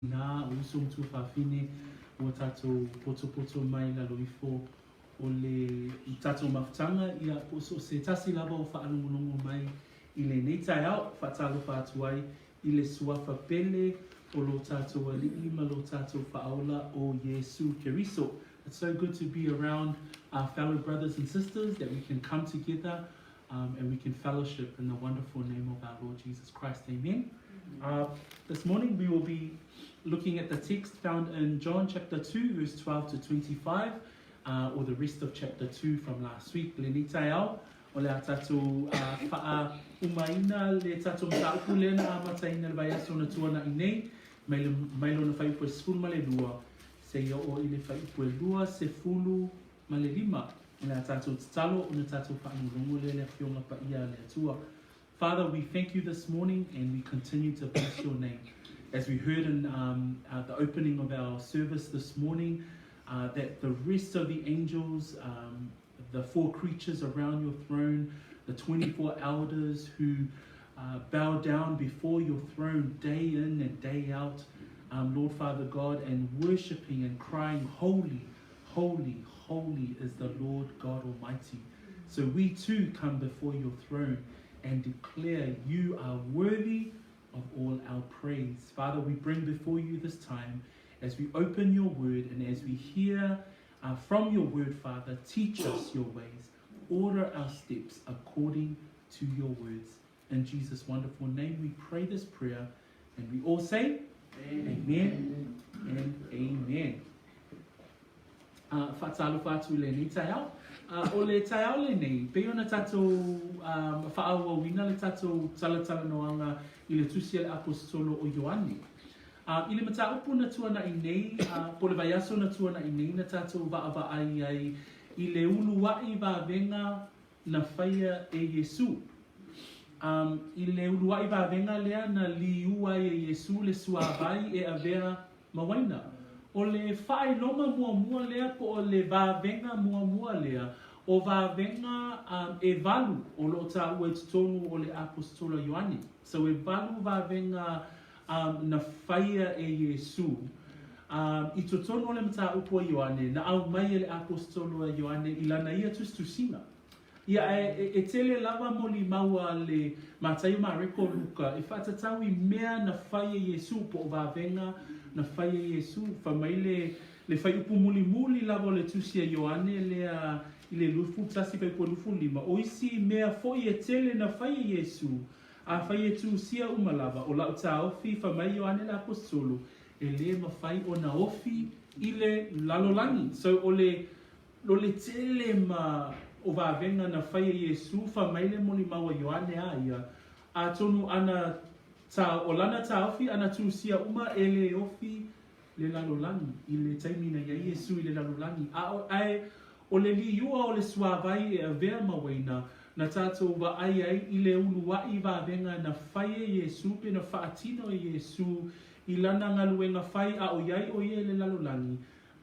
Nā uso ma tuafafine ua tatou potopoto mai i lalo ifo o le tatou mafutaga, ia po o so o se tasi lava o faalogologo mai i lenei taeao, faatalofa atu ai i le Suafa pele o lo tatou Alii ma lo tatou Faaola o Iesu Keriso. It's so good to be around our fellow brothers and sisters that we can come together and we can fellowship in the wonderful name of our Lord Jesus Christ. Amen. This morning we will be looking at the text found in John chapter 2, verse 12 to 25, or the rest of chapter 2 from last week. Lenei taeao, o le a tatou faaumaina le tatou mataupu lea na amataina le vaiaso na tuanai nei, mai, le, mai lona fuaiupu e 12, seia oo i le fuaiupu e 25. O le a tatou tatalo ona tatou faalogologo lea i le Afioga Paia a le Atua. Father, we thank you this morning and we continue to bless your name. As we heard in the opening of our service this morning, that the rest of the angels, the four creatures around your throne, the 24 elders who bow down before your throne day in and day out, Lord Father God, and worshipping and crying, Holy, holy, holy is the Lord God Almighty. So we too come before your throne and declare you are worthy of all our praise. Father, we bring before you this time as we open your word and as we hear from your word, Father, teach us your ways. Order our steps according to your words. In Jesus' wonderful name, we pray this prayer and we all say, Amen, amen and amen. Faatalofa atu i lenei taeao. O le taeao lenei, pei ona tatou faaauauina le tatou talatalanoaga i le Tusi a le Aposetolo o Ioane. I le mataupu na tuanai nei, po o le vaiaso na tuanai nei na tatou vaavaai ai i le uluai vavega na faia e Iesū. I le uluai vavega lea na liu ai e Iesū le suāvai e avea ma waina. O le faailoga muamua lea po o le vavega muamua lea o vavega e valu o lo o taua i totonu o le Aposetolo a Ioane. So e valu vavega na faia e Iesū i totonu o le mataupu a Ioane na aumai e le Aposetolo a Ioane i lana ia tusitusiga. Ia, ae e tele lava molimau a le Mataio, Mareko, Luka e faatatau i mea na fai e Iesū po o vavega na fai e Iesū. Fai mai le le fuaiupu mulimuli lava o le tusi a Ioane lea i le 21 fuaiupu 25, o isi mea foi e tele na fai e Iesū, afai e tusia uma lava, o la'u taofi, fai mai Ioane le Aposetolo, e lē mafai ona ofi i le lalolagi. So o le O le tele ma o vavega na fai e Iesū, fai mai le molimau a Ioane a ia, atonu ana ta, o lana taofi ana tusia uma e le ofi le lalolagi i le taimi na i ai Iesū i le lalolagi. A o, ae o le liua o le suāvai e avea ma waina, na tatou vaai ai i le uluai vavega na fai e Iesū pe na faatino e Iesū i lana galuega fai a o i ai o ia i le lalolagi,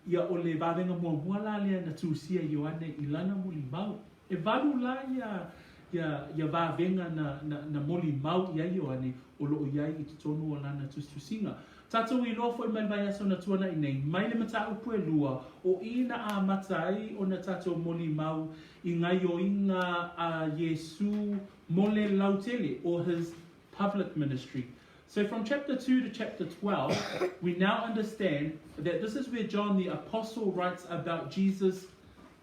Ia o le vavega muamua la lea na tusia e Ioane i lana molimau. E valu la ia ia ia vavega na na na molimau i ai Ioane o lo o i ai i totonu o lana tusitusiga. Tatou iloa foi mai le vaiaso na tuanai nei, mai le mataupu e lua, o i na amata ai ona tatou molimau i gaioiga a Iesu mo le lautele, or his public ministry. So from chapter 2 to chapter 12, we now understand that this is where John the Apostle writes about Jesus'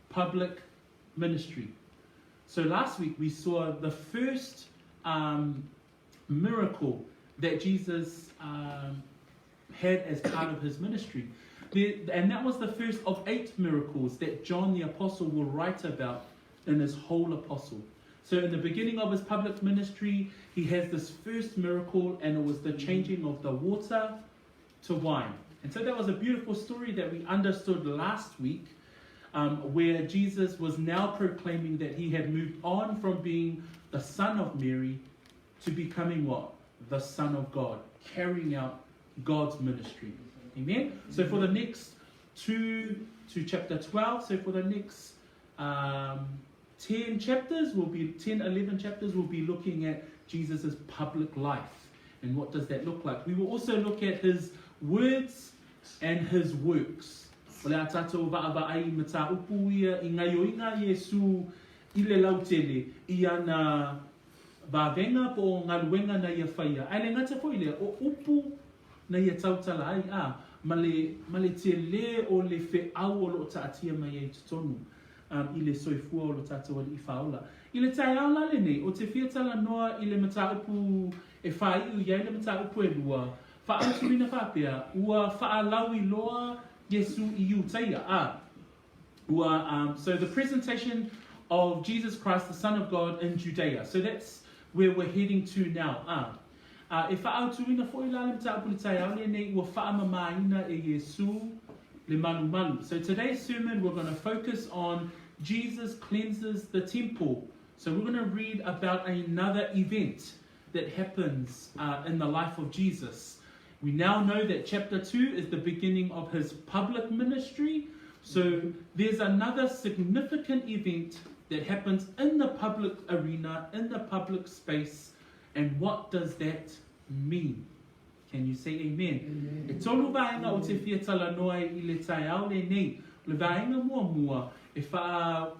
public ministry. So last week we saw the first miracle that Jesus had as part of his ministry. And that was the first of eight miracles that John the Apostle will write about in his whole apostle. So in the beginning of his public ministry, he has this first miracle, and it was the changing of the water to wine. And so that was a beautiful story that we understood last week, where Jesus was now proclaiming that he had moved on from being the son of Mary to becoming what? The Son of God, carrying out God's ministry. Amen? So for the next 2 to chapter 12, so for the next 10 chapters, we'll be 10, 11 chapters, we'll be looking at Jesus' public life. And what does that look like? We will also look at his Words and His Works. O le a tātou vaavaai i mataupu ia i gaioiga a Iesū i le lautele i ana vavega po o galuega na ia faia. Ae le gata foi lea, o upu na ia tautala ai, a, ma le, ma le tele o le feau o lo o taatia mai ai i totonu, um, i le soifua o lo tatou Alii Faaola. I le taeao la lenei, ou te fia talanoa i le mataupu e faaiu i ai le mataupu e lua, faaautuina faapea, ua faalauiloa Iesu i Iutaia, a, ua, um, so the presentation of Jesus Christ, the Son of God, in Judea. So that's where we're heading to now, a. A e faaautuina foi la le mataupu i le taeao lenei ua faamamaina e Iesu le malumalu. So today's sermon we're going to focus on Jesus cleanses the temple. So we're going to read about another event that happens uh, in the life of Jesus. We now know that chapter 2 is the beginning of his public ministry. So there's another significant event that happens in the public arena, in the public space. And what does that mean? Can you say amen? Amen. E tolu vaega o te fia talanoa ai i le taeao lenei. O le vaega muamua e wha,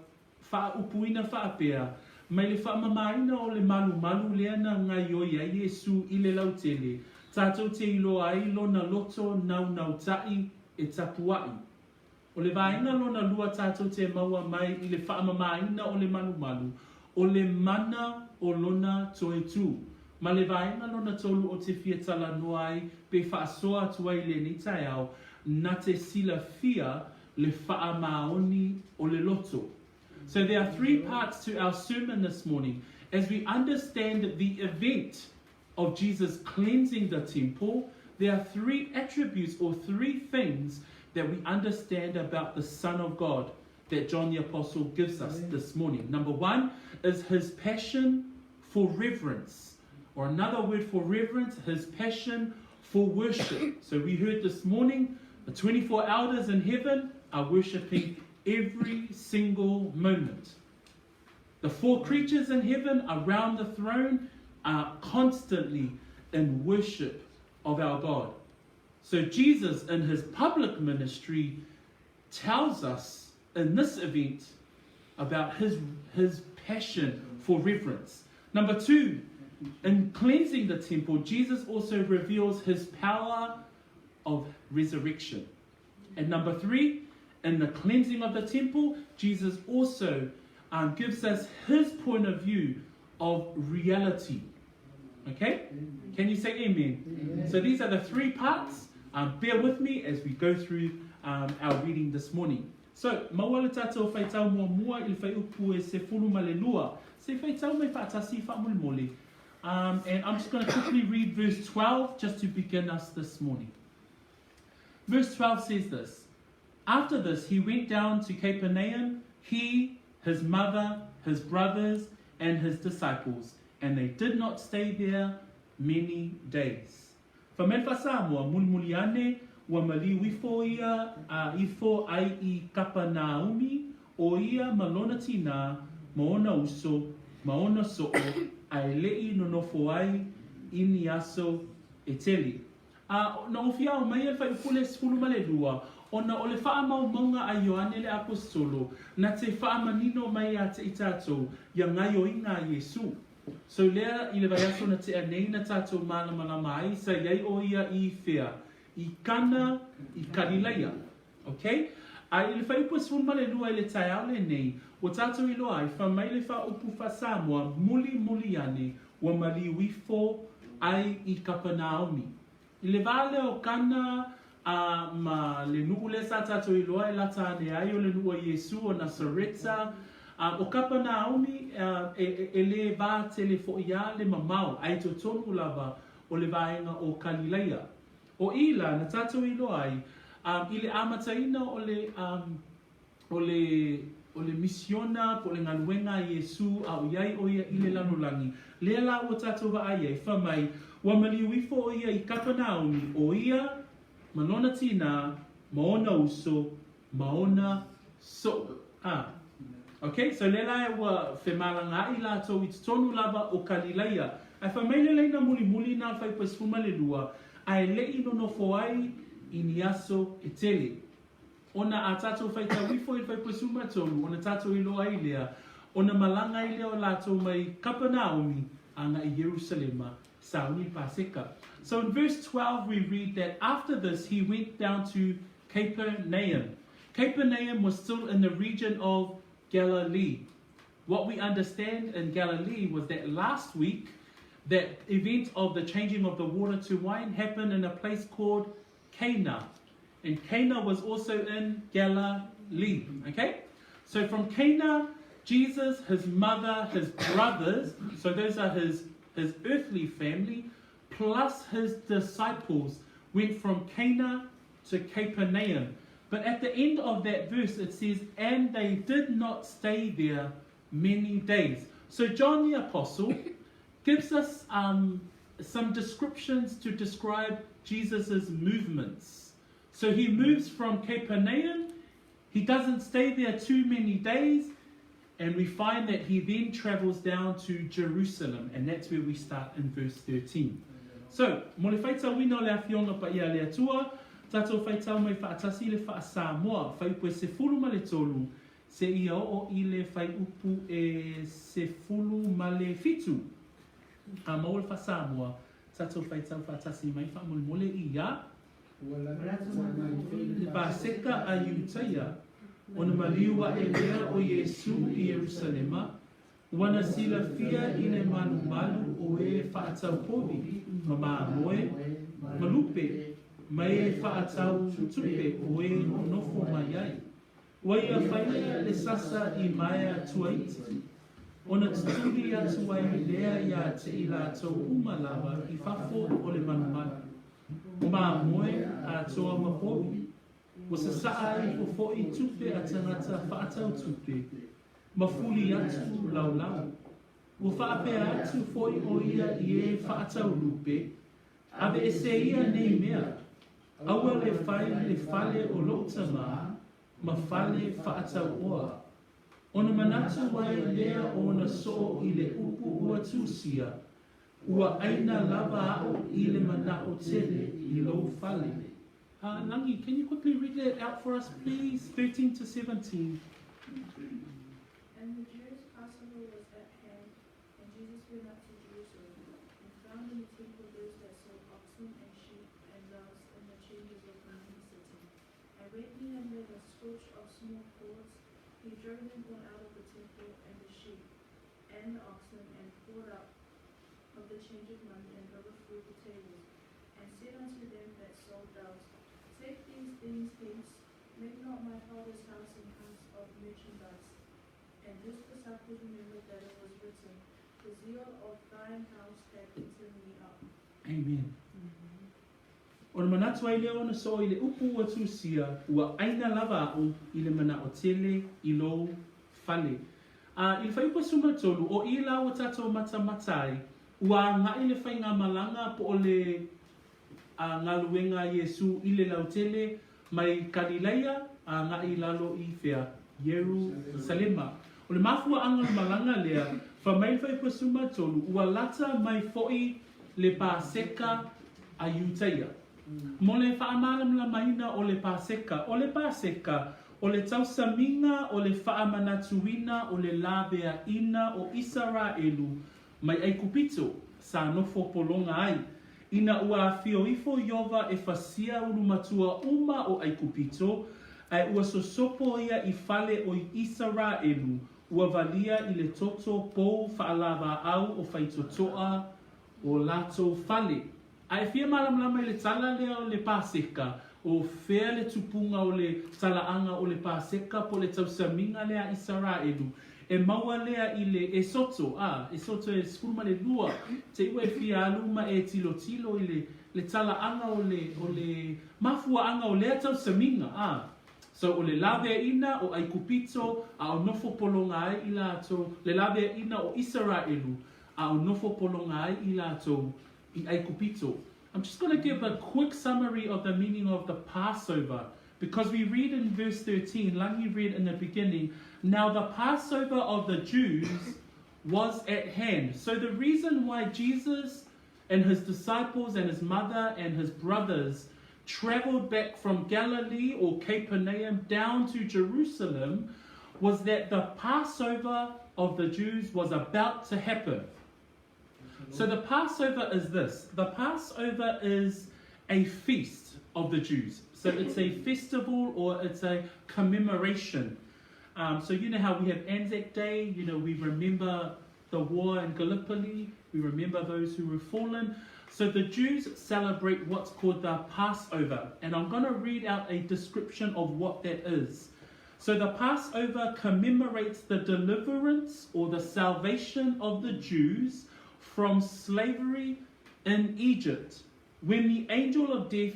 faaupuina faapea, mai le faamamaina o le malumalu lea na gaioi ai Iesu i le lautele, tatou te iloa ai lona loto naunautaʻi e tapuaʻi. O le vaega lona lua tatou te maua mai i le faamamaina o le malumalu, o le mana o lona toe tū. Ma le vaega lona tolu o te fia talanoa ai pe faasoa atu ai i lenei taeao, na te silafia le faamaoni o le loto. So there are three parts to our sermon this morning. As we understand the event of Jesus cleansing the temple, there are three attributes or three things that we understand about the Son of God that John the Apostle gives us this morning. Number one is his passion for reverence, or another word for reverence, his passion for worship. So we heard this morning the 24 elders in heaven are worshiping every single moment. The four creatures in heaven around the throne are constantly in worship of our God. So Jesus, in his public ministry, tells us in this event about his, his passion for reverence. Number two, in cleansing the temple, Jesus also reveals his power of resurrection. And number three, in the cleansing of the temple, Jesus also um, gives us his point of view of reality. Okay? Can you say amen? amen. So these are the three parts. Um, bear with me as we go through um, our reading this morning. So, maua le tātou whaitau muamua i le whaiupu e sefulu ma le lua. Se whaitau mai whaatasi whaamolemole. Um, and I'm just going to quickly read verse 12 just to begin us this morning. Verse 12 says this After this, he went down to Capernaum, he, his mother, his brothers, and his disciples, and they did not stay there many days. Fai mai le Faa-Samoa, Mulimuli ane, ua maliu ifo ia a ifo ai i Kapanaumi, ʻo ia ma lona tinā, ma ona uso, ma ona soʻo, a e leʻi nonofo ai i ni aso e tele. A na ou fia ao mai e le fuaipule 12, ona o le faamaumauga a Ioane le Aposetolo, na te faamanino mai ia te i tatou, ia gaioiga a Iesu. So lea i le vaiaso na tea nei na tatou malamalama ai sa iai o ia i whea, i Kana, i Kalilaia. Ok? A i le fuaiupu 12 i le taeao lenei, ua tatou iloa ai, fai mai le faaupu faa-Samoa, mulimuli ane, ua maliu ifo ai i Kapanāumi. I le vā lea o Kana a ma le nuʻu lea sa tatou iloa e lata ane ai o le nuʻu a Iesū o Nasareta, a ʻo Kapanāumi, e, e, e lē vā tele foʻi a le mamao, a i totonu lava o le vaega o Kalilaia. ʻO i la na tatou iloa ai, a i le amataina o le, um, o le, o le misiona po o le galuega a Iesū a o i ai ʻo ia i le lalolagi, lea la ua tatou vaai ai, fai mai, ua maliu ifo ʻo ia i Kapanāumi, ʻo ia ma lona tinā, ma ona uso, ma ona soʻo. A. Ok, so lea la ua femalagaaʻi latou i totonu lava o Kalilaia. Ae fai mai le laina mulimuli na fuaiupu 12, Ae le i nonofo ai i ni aso e tele. Ona a tatou faitau ifo i le Fuaiupu 13, ona tatou iloa ai lea, ona malaga ai lea o latou mai Kapenaumi agai i Ierusalema, sauni le Paseka. So in verse 12 we read that after this he went down to Capernaum. Capernaum was still in the region of Galilee. What we understand in Galilee was that last week, that event of the changing of the water to wine happened in a place called Cana. And Cana was also in Galilee. Okay? So from Cana, Jesus, his mother, his brothers, so those are his, his earthly family, plus his disciples, went from Cana to Capernaum. But at the end of that verse, it says, And they did not stay there many days. So John the Apostle gives us um, some descriptions to describe Jesus' movements. So he moves from Capernaum, he doesn't stay there too many days, and we find that he then travels down to Jerusalem, and that's where we start in verse 13. So, mo le faitauina o le Afioga Paia a le Atua, tatou faitau mai faatasi le faa-Samoa, fuaiupu e 13, seia oo i le fuaiupu e 17. A maua le faa-Samoa, tatou faitau faatasi mai faamolemole ia. Le Paseka a Iutaia, ona maliu aʻe lea o Iesū i Ierusalema, ua na silafia i le malumalu o e faatau povi, ma mamoe, ma lupe, ma e faatau tupe o e nonofo mai ai. Ua ia faia le sasa i maea tuaiti, ona tutuli atu ai lea iā te i latou uma lava i fafo o le malumalu, o mamoe atoa ma povi, ua sasaa ifo foʻi tupe a tagata faatau tupe, ma fuli atu laulau. Ua faapea atu foʻi ʻo ia i e faatau lupe, Aveese ia nei mea, aua le fai le fale o loʻu tamā ma fale faatauoa. Ona manatu ai lea o ona soo i le upu ua tusia, Ua ʻaina lava aʻu i le manaʻo tele i lou fale. Langi, can you quickly read that out for us, please? 13 to 17. And the Jews' Passover was at hand, and Jesus went up to Jerusalem, and found in the temple those that sold oxen and sheep and doves in the chambers of the money city. And when he had made a scourge of small cords, he drove them all out of the temple, and the sheep, and the oxen, and poured out of the change of money, and overthrew the tables, and said unto them that sold doves, Take these things hence, make not my father's house an house of merchandise. And his disciples remembered that it was written, The zeal of thine house hath eaten me up. Amen. Ona manatu ai lea o ona soo i le upu ua tusia, ua ʻaina lava aʻu i le manaʻo tele i lou fale. A i le fuaiupu 13, o i la ua tatou matamata ai, ua agaʻi le faigamalaga po o le a galuega a Iesū i le lautele mai Kalilaia a agai i lalo i whea? Ierusalema. O le mafuaaga o le malaga lea, fai mai le fuaiupu 13, ua lata mai foʻi le Paseka a Iutaia. Mo le faamalamalamaina o le Paseka, o le Paseka, o le tausamiga o le faamanatuina o le laveaina o Isaraelu Mai ʻAikupito, sa nofo pologa ai, ina ua afio ifo Iova e fasia ulumatua uma o ʻAikupito, ae ua sosopo ia i fale o Isaraelu, ua walia i le toto pou faalavaau o faitotoa o latou fale. A e fia malamalama i le tala lea o le Paseka, o fea le tupuga o le talaaga o le Paseka po o le tausamiga lea a Isaraelu, e maua lea i le Esoto, a, Esoto e 12, te i ua e fia alu ma e tilotilo i le, le talaaga o le, o le mafuaaga o lea tausamiga, a. So, o le laveaina o ʻAikupito, a o nofo pologa ai i latou, le laveaina o Isaraelu, a o nofo pologa ai i latou, i ʻAikupito. I'm just going to give a quick summary of the meaning of the Passover because we read in verse 13, Langi read in the beginning, now the Passover of the Jews was at hand. So the reason why Jesus and his disciples and his mother and his brothers traveled back from Galilee or Capernaum down to Jerusalem was that the Passover of the Jews was about to happen. So the Passover is this the Passover is a feast of the Jews. So it's a festival or it's a commemoration. Um, so you know how we have Anzac Day, you know, we remember the war in Gallipoli, we remember those who were fallen. So the Jews celebrate what's called the Passover. And I'm going to read out a description of what that is. So the Passover commemorates the deliverance or the salvation of the Jews from slavery in Egypt when the angel of death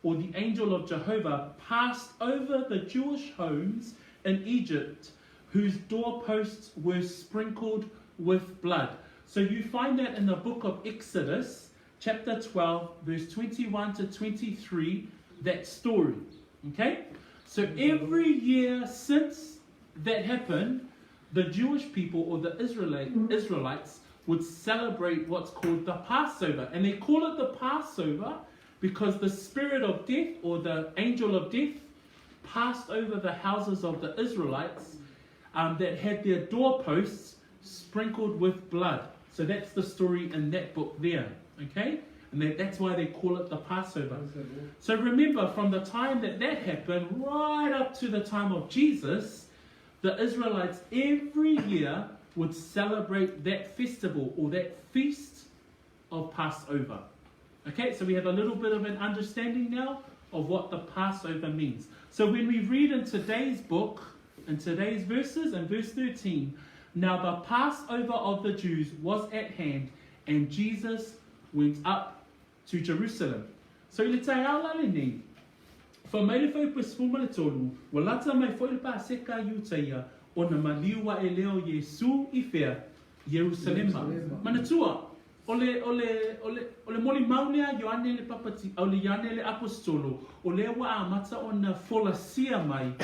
or the angel of Jehovah passed over the Jewish homes in Egypt whose doorposts were sprinkled with blood. So you find that in the book of Exodus, chapter 12, verse 21 to 23, that story. Okay? So every year since that happened, the Jewish people or the Israelite, Israelites would celebrate what's called the Passover. And they call it the Passover because the spirit of death or the angel of death passed over the houses of the Israelites um, that had their doorposts sprinkled with blood. So that's the story in that book there. Okay? And that, that's why they call it the Passover. So remember, from the time that that happened right up to the time of Jesus, the Israelites every year would celebrate that festival or that feast of Passover. Okay, so we have a little bit of an understanding now of what the Passover means. So when we read in today's book, in today's verses, in verse 13, now the Passover of the Jews was at hand, and Jesus went up to Jerusalem. So i le taeao la lenei, Fa mai le fuaiupu e 13, ua lata mai foi le Paseka i Iutaia, ona maliu aʻe lea o Iesū i fea? Ierusalema. Manatua, o le, o le, o le, o le molimau lea a Ioane le Papati, o le Ioane le Aposetolo, o lea ua amata ona folasia mai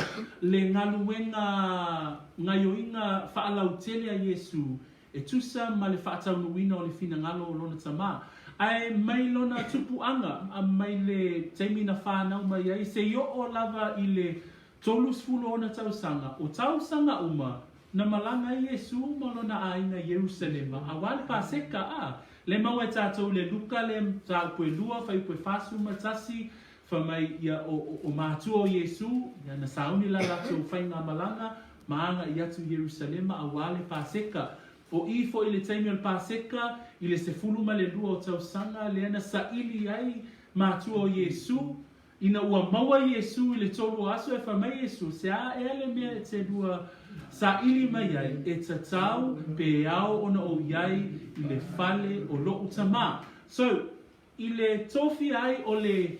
le galuega gaioiga faalautele a Iesū e tusa ma le faataunuuina o le finagalo o lona Tamā. Ae mai lona tupuaga, a mai le taimi na whanau mai ai, se i oo lava i le 36 tausaga, o tausaga uma, na malaga ai Iesū ma lona aiga i Ierusalema, auā le Paseka, a, le maua e tātou le Luka le mataupu e lua, fuaiupu e 41, fa mai ia o, o, o mātua o Iesū, ia na sauni la latou faigamalaga, ma agaʻi atu i Ierusalema auā le Paseka. O i foi le taimi o le Paseka, i le 12 o tausaga lea na saili ai mātua o Iesū, ina ua maua Iesū i le tolu o aso e fai mai Iesū, se a ea le mea e te lua saili mai ai, e tatau pe e ao ona ou i ai i le fale o loʻu tamā. So, I le tofia ai o le,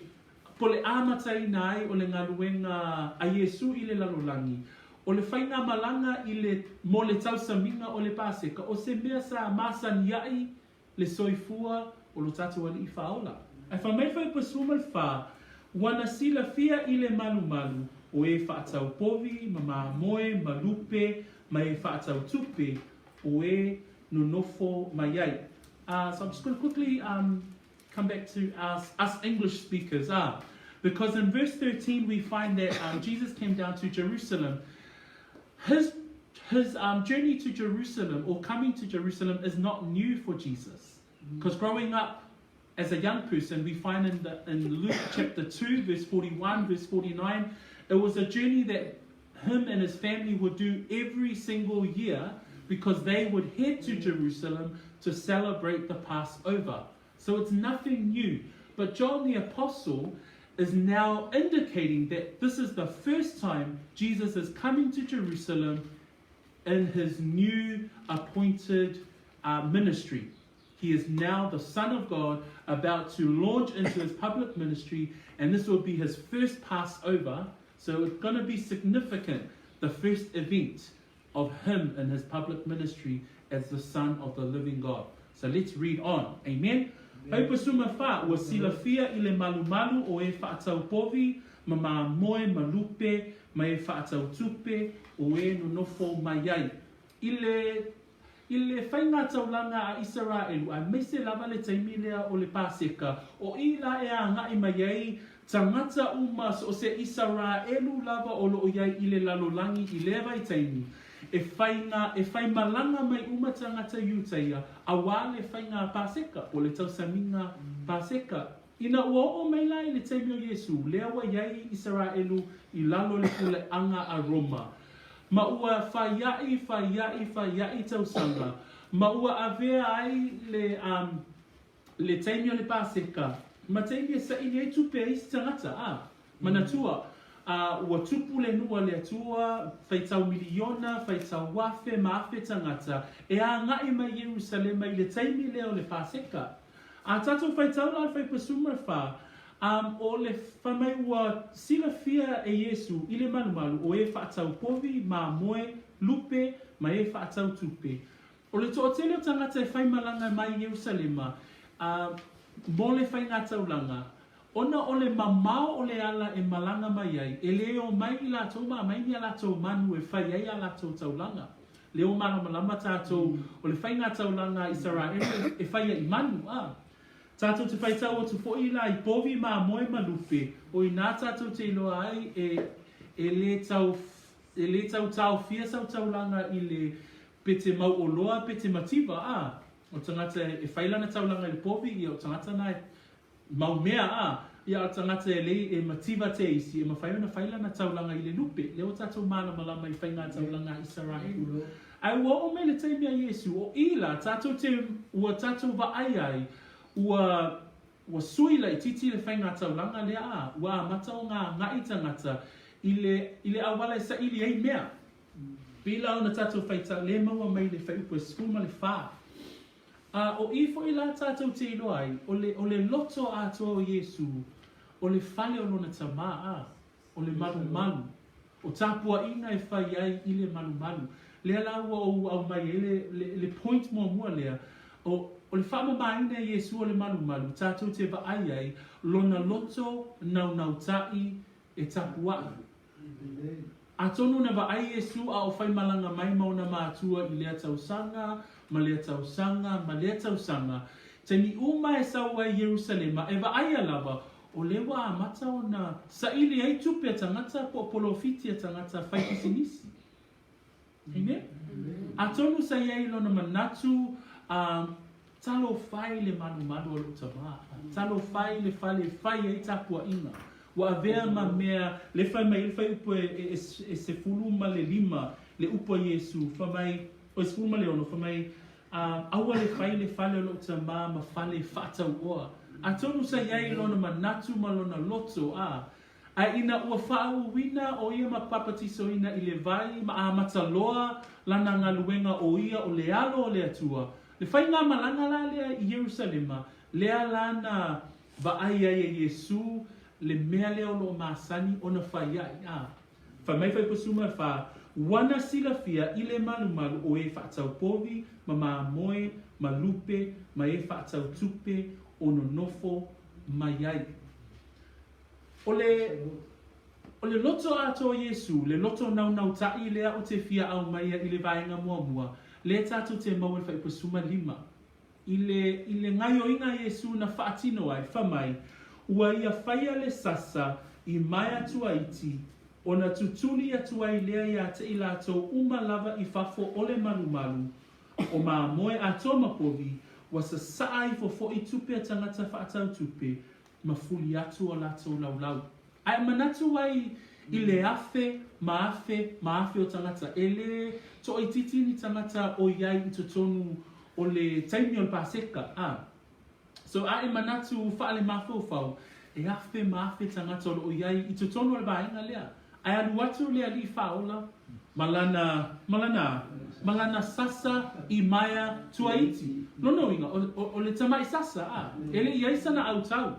po le amataina ai o le galuega a Iesū i le lalolagi, o le faigamalaga i le, mo le tausamiga o le Paseka, o se mea sa masaniaʻi le soifua o lo tatou Alii Faaola. Ae fai mai le Fuaiupu 14, Ua na silafia i le malumalu o e faatau povi ma mamoe ma lupe ma e faatau tupe o e nonofo mai ai. So I'm just going to quickly um, come back to us, us English speakers. Ah, because in verse 13 we find that um, Jesus came down to Jerusalem. His, his um, journey to Jerusalem or coming to Jerusalem is not new for Jesus. Because growing up as a young person, we find in, the, in Luke chapter 2, verse 41, verse 49, it was a journey that him and his family would do every single year because they would head to Jerusalem to celebrate the Passover. So it's nothing new. But John the Apostle is now indicating that this is the first time Jesus is coming to Jerusalem in his new appointed uh, ministry. He is now the Son of God, about to launch into his public ministry, and this will be his first Passover. So it's going to be significant, the first event of him in his public ministry as the Son of the living God. So let's read on. Amen. Fuaiupu 14, ua silafia i le malumalu o e faatau povi, ma mamoe, ma lupe, ma e faatau tupe, o e nonofo mai ai. I le. I le faiga taulaga a Isaraelu, aemaise lava le taimi lea o le Paseka, o i la e agai mai ai tagata uma so o se Isaraelu lava o lo o i ai i le lalolagi i lea vaitaimi, e faiga, e faimalaga mai uma tagata Iutaia auā le faiga Paseka, po o le tausamiga Paseka. Ina ua oo mai la i le taimi o Iesū, lea ua i ai Isaraelu i lalo o le puleaga a Roma, ma ua faiaʻi, faiaʻi, faiaʻi tausaga, ma ua avea ai le, um, le taimi o le Paseka, ma taimi e saili ai tupe a isi tagata, a, manatua, a, ua tupu le nuu a le Atua, faitau miliona, faitau afe ma afe tagata, e agaʻi mai Ierusalema i le taimi lea o le Paseka. A tatou faitau la le Faipasuma fa, um, o le fai mai ua silafia e Iesu i le malumalu o e faatau povi, mamoe, lupe, ma e faatau tupe. O le toatele o tagata e faimalaga mai i Ierusalema, a, mo le faigataulaga, ona o le mamao o le ala e malaga mai ai, e le omai i latou ma aumai ni a latou manu e fai ai a latou taulaga. Lea ua malamalama tatou, o le faigataulaga a Isaraelu e faia i manu, a. Tatou te faitau atu foi la i povi, mamoe ma lupe, o inā tatou te iloa ai e, e le tau, e le tau taofia sau taulaga i le pete mauoloa pete mativa, a. O tagata e fai lana taulaga i le povi, ia o tagata na e mau mea, a. Ia o tagata e lei e mativa te isi, e mafai ona fai lana taulaga i le lupe. Lea ua tatou malamalama i faigataulaga a Isaraelu. Ae ua oo mai le taimi a Iesu, o i la, tatou te, ua tatou vaai ai, ua, ua sui laitiiti le faigataulaga lea, a, ua amata ona agai tagata i le, i le auala e saili ai mea. Pei la ona tatou faitau, lea e maua mai le fuaiupu e 14. A o i foi la tatou te iloa ai, o le, o le loto atoa o Iesū, o le fale o lona Tamā, a, o le malumalu, o tapuaiga e fai ai i le malumalu. Lea la ua ou aumai ai le, le, le point muamua lea, o, o le faamamaina e Iesū o le malumalu, tatou te vaai ai lona loto naunautaʻi e tapuai. Atonu na vaai Iesu a o faimalaga mai ma ona matua i lea tausaga, ma lea tausaga, ma lea tausaga, taimi uma e sau ai Ierusalema, e vaaia lava, o lea ua amata ona saili ai tupe a tagata po o polofiti a tagata fai pisinisi. Amen? Atonu sa i ai lona manatu, a, Talofa e le malumalu o lou tama, talofa e le fale e fai ai tapuaiga. Ua avea ma mea, le fai mai ai le fuaiupu e, e, e, e 15 le upu a Iesu, fai mai, o e 16, fai mai, a, aua le fai le fale o lou tama ma fale faatauoa. Atonu sa i ai lona manatu ma lona loto, a, Ae ina ua faauuina o ia ma papatisoina i le vai ma amata loa lana galuega o ia o le Alo o le Atua, le faigamalaga la lea i Ierusalema, lea la na vaai ai e Iesu le mea lea o lo o masani ona fai ai, a fai mai Faipasuma fa, Ua na silafia i le malumalu o e faatau povi ma mamoe ma lupe ma e faatau tupe o nonofo mai ai. O le, o le loto atoa o Iesu, le loto naunautaʻi lea ou te fia aumaia i le vaega muamua, lea tatou te maua i le Faipasuma lima. I le, i le gaioiga a Iesu na faatino ai, fa mai, ua ia faia le sasa i maea tuaiti, ona tutuli atu ai lea iā te i latou uma lava i fafo o le malumalu, o mamoe atoa ma povi, ua sasaa ifo foʻi tupe a tagata faatau tupe, ma fuli atu o latou laulau. Ae manatu ai i le afe ma afe ma afe o tagata, e le toaitiiti ni tagata o i ai i totonu o le taimi o le Paseka, a. So, a e manatu faale-mafaufau, e afe ma afe tagata o lo o i ai i totonu o le vaega lea. Ae alu atu le alii faaola ma lana, ma lana, ma lana sasa i maea tuaiti. Lona uiga, o, o, o le tamaʻi sasa, a, e le i ai sana autau,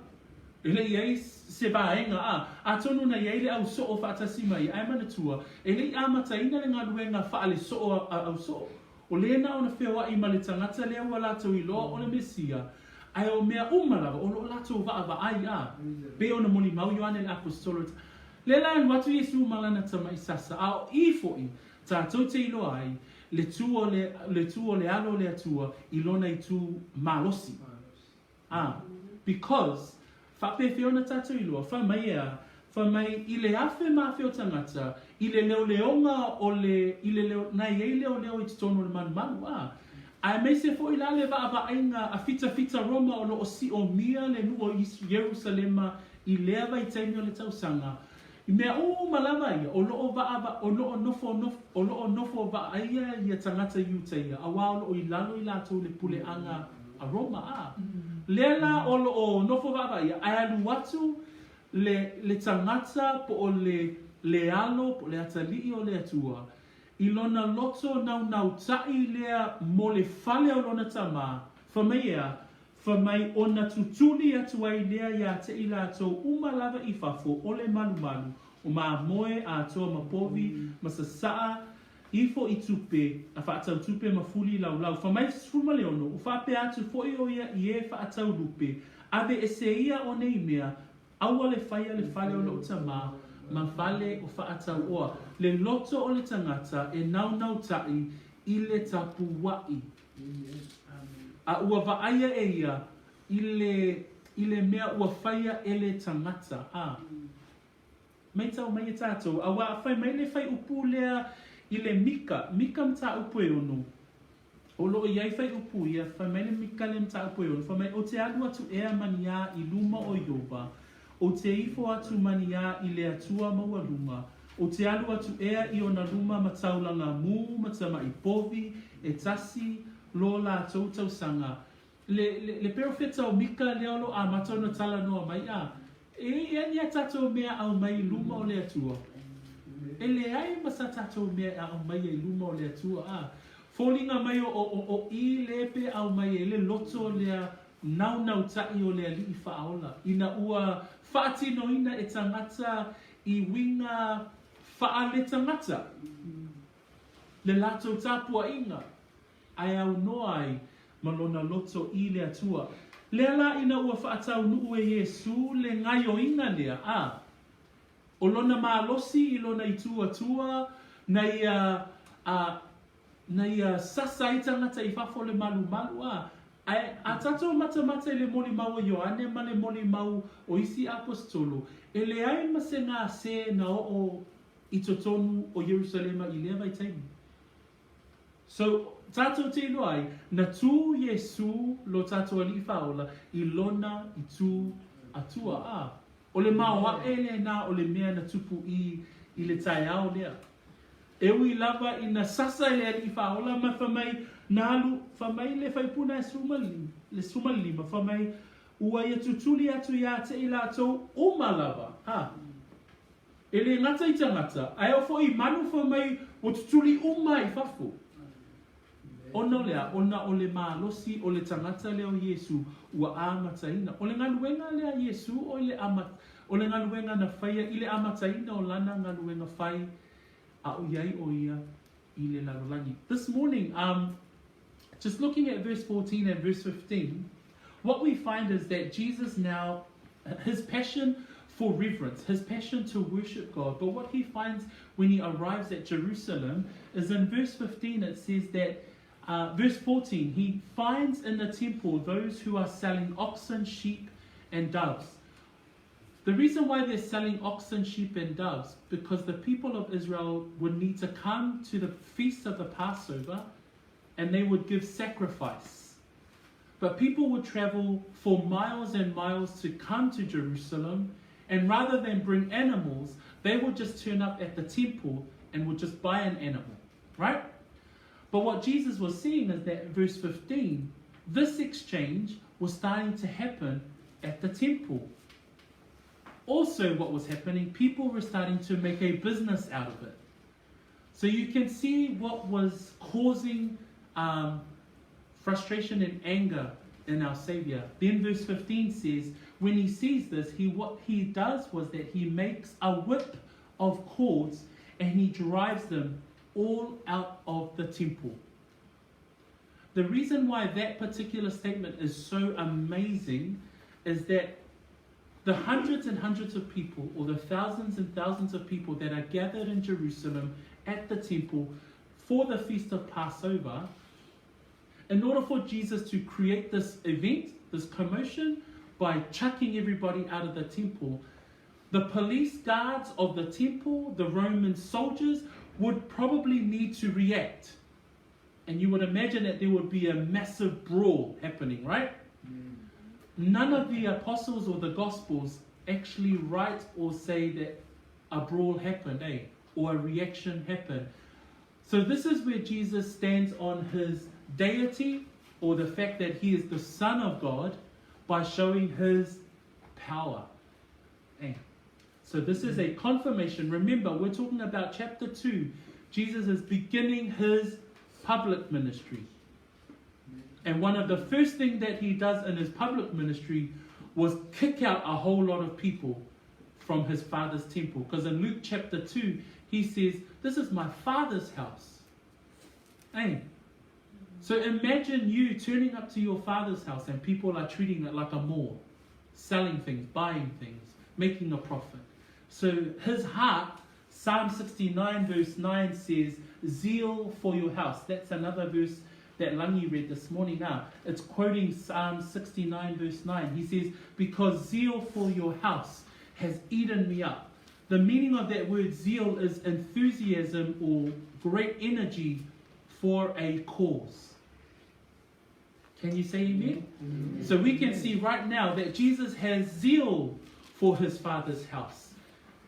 e le i ai se vaega, a, atonu na i ai le au soo faatasi ma ia, ae manatua, e le i amataina le galuega faale-soo a, a au soo. O lena ona feoaʻi ma le tagata lea ua latou iloa o le Mesia, ae o mea uma lava o lo o latou vaavaai, a, pei ona molimau Ioane le Aposetolo, Lea la e alu atu Iesu ma lana tamaʻi sasa, a o i foʻi tatou te iloa ai, le tu o le, le tu o le Alo o le Atua i Lona itu malosi. A, because, faapefea ona tatou iloa, fai mai e a, fai mai i le afe ma afe o tagata, i le leoleoga o le, i le leo, na i ai leoleo i totonu o le malumalu, a. Aemaise foi la le vaavaaiga a fitafita Roma o lo o siomia le nuu o Ierusalema i lea vaitaimi o le tausaga, I mea uma lava ia, o lo o vaava, o lo o nofo, o lo o nofo vaaia ia tagata Iutaia, auā o lo o i lalo i latou le puleaga a Roma, a. Lea la o lo o nofo vaavaaia, ae alu atu le, le tagata po o le, le alo po o le atalii o le Atua, i lona loto naunautaʻi lea mo le fale o lona tamā, fai mai e a, Fai mai ona tutuli atu ai lea iā te i latou uma lava i fafo o le malumalu o mamoe atoa ma povi ma sasaa ifo i tupe a faatau tupe ma fuli laulau. Fai mai 16, Ua faapea atu foi o ia i e faatau lupe, ave ese ia o nei mea, aua le faia le fale o lou tamā ma fale o faatau oa. Le loto o le tagata e naunautaʻi i le tapuaʻi. A ua vaaia e ia i le, i le mea ua faia e le tagata, a. Maitau mai e tatou, auā a fai mai le faiupu lea i le Mika, Mika mataupu e ono, o lo o i ai faiupu ia, fai mai le Mika le mataupu e ono, fai mai, Ou te alu atu ea ma ni a i luma o Ioba, Ou te ifo atu ma ni a i le Atua maualuga, Ou te alu atu ea i ona luma ma taulaga mū ma tamaʻi povi e tasi lo latou tausaga. Le, le, le perofeta o Mika lea o lo o amata ona talanoa mai, a, e i ai ea ni a tatou mea aumai i luma o le Atua? E leai ma sa tatou mea e aumaia i luma o le Atua, a. Foliga mai o, o, o, o i le pe aumai ai le loto lea naunautaʻi o le Alii Faaola, ina ua faatinoina e tagata i uiga faaletagata le latou tapuaiga, ae aunoa ai ma lona loto i le Atua. Lea la ina ua faataunuu e Iesū le gaioiga lea, a o lona malosi i lona itu Atua na ia, a, na ia sasa ai tagata i fafo le malumalu, a, Ae a tatou matamata i le molimau o Ioane ma le molimau o isi aposetolo, e leai ma se gase na oo i totonu o Ierusalema i lea vaitaimi. So, tatou te iloa ai, na tū Iesū lo tatou Alii Faaola i lona itu Atua. A, o le maoaʻe lena o le mea na tupu i i le taeao lea. E ui lava ina sasa e le Alii Faaola ma fai mai, na alu, fai mai le faipuna e le 15, fai mai, ua ia tutuli atu iā te i latou uma lava, ha. E le gata i tagata, ae oo foi i manu fai mai, ua tutuli uma i fafo. Ona o le a? Ona o le malosi o le tagata lea o Iesū ua amataina. O le galuega lea a Iesū o i le ama, o le galuega na faia i le amataina o lana galuega fai a o i ai o ia i le lalolagi. This morning, um, just looking at verse 14 and verse 15, what we find is that Jesus now, his passion for reverence, his passion to worship God, but what he finds when he arrives at Jerusalem is in verse 15 it says that, verse 14, he finds in the temple those who are selling oxen, sheep, and doves. The reason why they're selling oxen, sheep, and doves, because the people of Israel would need to come to the feast of the Passover and they would give sacrifice. But people would travel for miles and miles to come to Jerusalem, and rather than bring animals, they would just turn up at the temple and would just buy an animal, right? But what Jesus was seeing is that in verse 15, this exchange was starting to happen at the temple. Also, what was happening, people were starting to make a business out of it. So you can see what was causing frustration and anger in our Savior. Then verse 15 says, when he sees this, he what he does was that he makes a whip of cords and he drives them all out of the temple. The reason why that particular statement is so amazing is that the hundreds and hundreds of people, or the thousands and thousands of people that are gathered in Jerusalem at the temple for the feast of Passover, in order for Jesus to create this event, this commotion, by chucking everybody out of the temple, the police guards of the temple, the Roman soldiers, would probably need to react. And you would imagine that there would be a massive brawl happening, right? Mm. None of the apostles or the gospels actually write or say that a brawl happened, eh? Or a reaction happened. So this is where Jesus stands on his deity or the fact that he is the Son of God by showing his power. Eh? So this is a confirmation. Remember, we're talking about chapter 2. Jesus is beginning his public ministry. And one of the first things that he does in his public ministry was kick out a whole lot of people from his father's temple. Because in Luke chapter 2, he says, This is my father's house. Hey. So imagine you turning up to your father's house and people are treating it like a mall, selling things, buying things, making a profit. So his heart, Psalm 69 verse 9 says, Zeal for your house. That's another verse that Langi read this morning now. It's quoting Psalm 69 verse 9. He says, Because zeal for your house has eaten me up. The meaning of that word zeal is enthusiasm or great energy for a cause. Can you say amen? amen? So we can see right now that Jesus has zeal for his father's house.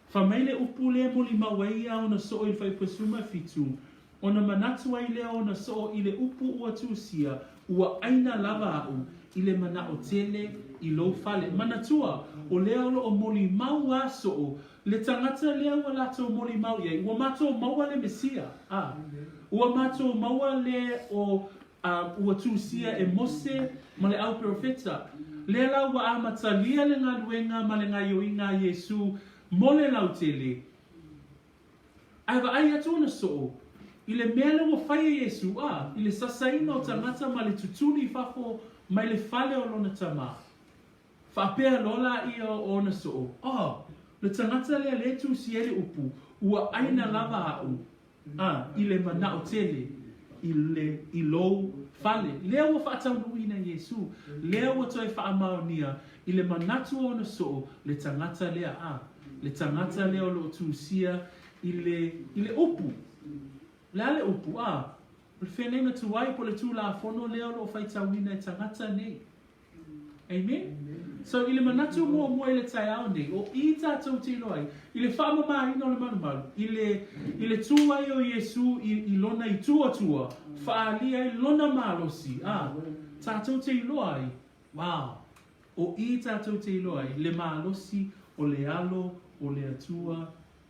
Fa mai le upu lea molimau ai ia ona soo i le faipue 17, ona manatu ai lea ona soo i le upu ua tusia, ua ʻaina lava aʻu i le manaʻo tele i lou fale. Manatua, o lea o loo molimau a soo le tagata lea ua latou molimau i ai, ua matou maua le Mesia, a ua matou maua le o a ua tusia e Mose ma le au perofeta. Lea la ua amatalia le galuega ma le gaioiga a Iesu mo le lautele. Ae vaai atu ona soo i le mea lea ua fai e Iesu, a i le sasaina o tagata ma le tutuli i fafo mai le fale o lona tama. Faapea loa laia o ona soo, Oh, le tagata lea le tusia i le upu, ua ʻaina lava aʻu. A, i le manaʻo tele i le, i lou fale. Lea ua faataunuuina Iesū, lea ua toe faamaonia i le manatu o ona soo le tagata lea, a, le tagata lea o loo tusia i le, i le upu. Le a le upu, a, o le feagaiga tuai po o le Tulafono lea o loo faitauina e tagata nei. Amen? So, i le manatu muamua i le taeao nei, o i tātou te iloa ai, i le faamamāina o le malumalu, i le, i le tū ai o Iesū i, i lona i tuatua, whaalia ai lona malosi, a, tātou te iloa ai, wow, o i tātou te iloa ai, le malosi o le alo o le Atua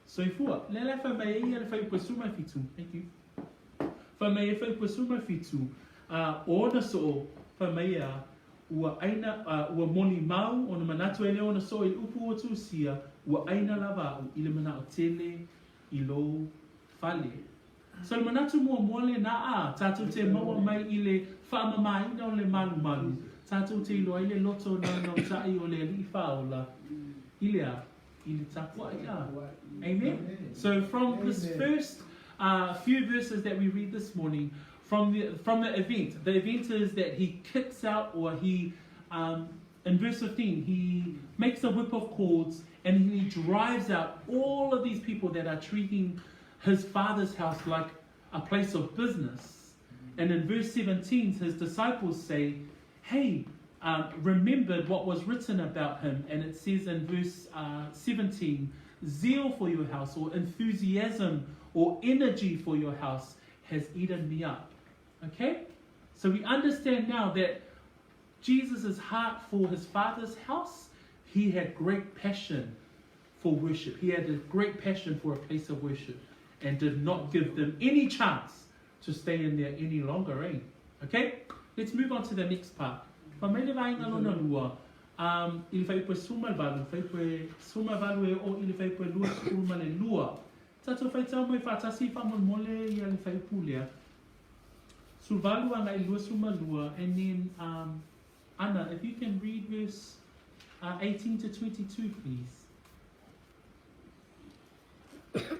soifua. Le la whai mai e ia le whai upue suma fitu. Thank you. Fai mai e faipue 17, a o ona soo, fai mai a, ua aina, a, ua molimau, ona manatu ai lea o ona soo i le upu ua tusia, ua aina lava aʻu i le manaʻo tele i lou fale. So le manatu muamua lena, a, tatou te maua mai i le faamamaina o le malumalu, tatou te iloa ai le loto naunautai o le Alii Faaola i le a? I le tapuai, a. Amen? So from this first few verses that we read this morning, from the, from the event, the event is that he kicks out or he, in verse 15, he makes a whip of cords and he drives out all of these people that are treating his father's house like a place of business. And in verse 17, his disciples say, Hey, remembered what was written about him. And it says in verse 17, zeal for your house or enthusiasm or energy for your house has eaten me up. Okay? So we understand now that Jesus' heart for his father's house, he had great passion for worship. He had a great passion for a place of worship and did not give them any chance to stay in there any longer, eh? Okay? Let's move on to the next part. Fa mai le vaega lona lua, i le fuaiupu e 18, fuaiupu e 18 e oo i le fuaiupu e 22. Tatou faitau mai faatasi faamolemole ia le fuaiupu lea. 18 agai 22, and then Anna, if you can read verse 18 to 22, please.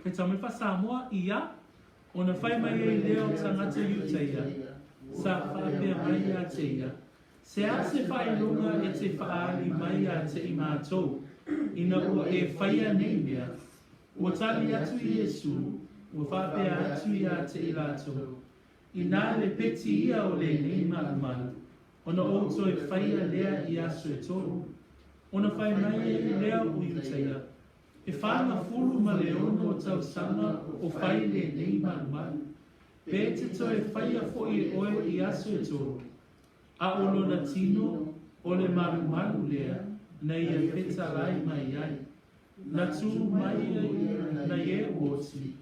Faitau mai faa-Samoa, ia. Ona fai mai ai lea o tagata Iutaia, sa faapea mai ia te ia, Se a se faailoga e te faaali mai ia te i matou, ina ua e faia nei mea? Ua tali atu Iesu, ua faapea atu ia te i latou, Inā le peti ia o lenei malumalu, ona ou toe faia lea i aso e tolu. Ona fai mai ai lea o Iutaia, E 46 tausaga o fai lenei malumalu, pe te toe faia foi e oe i aso e tolu, a o lona tino o le malumalu lea na ia fetalai mai ai. Na tū mai ai na e oti,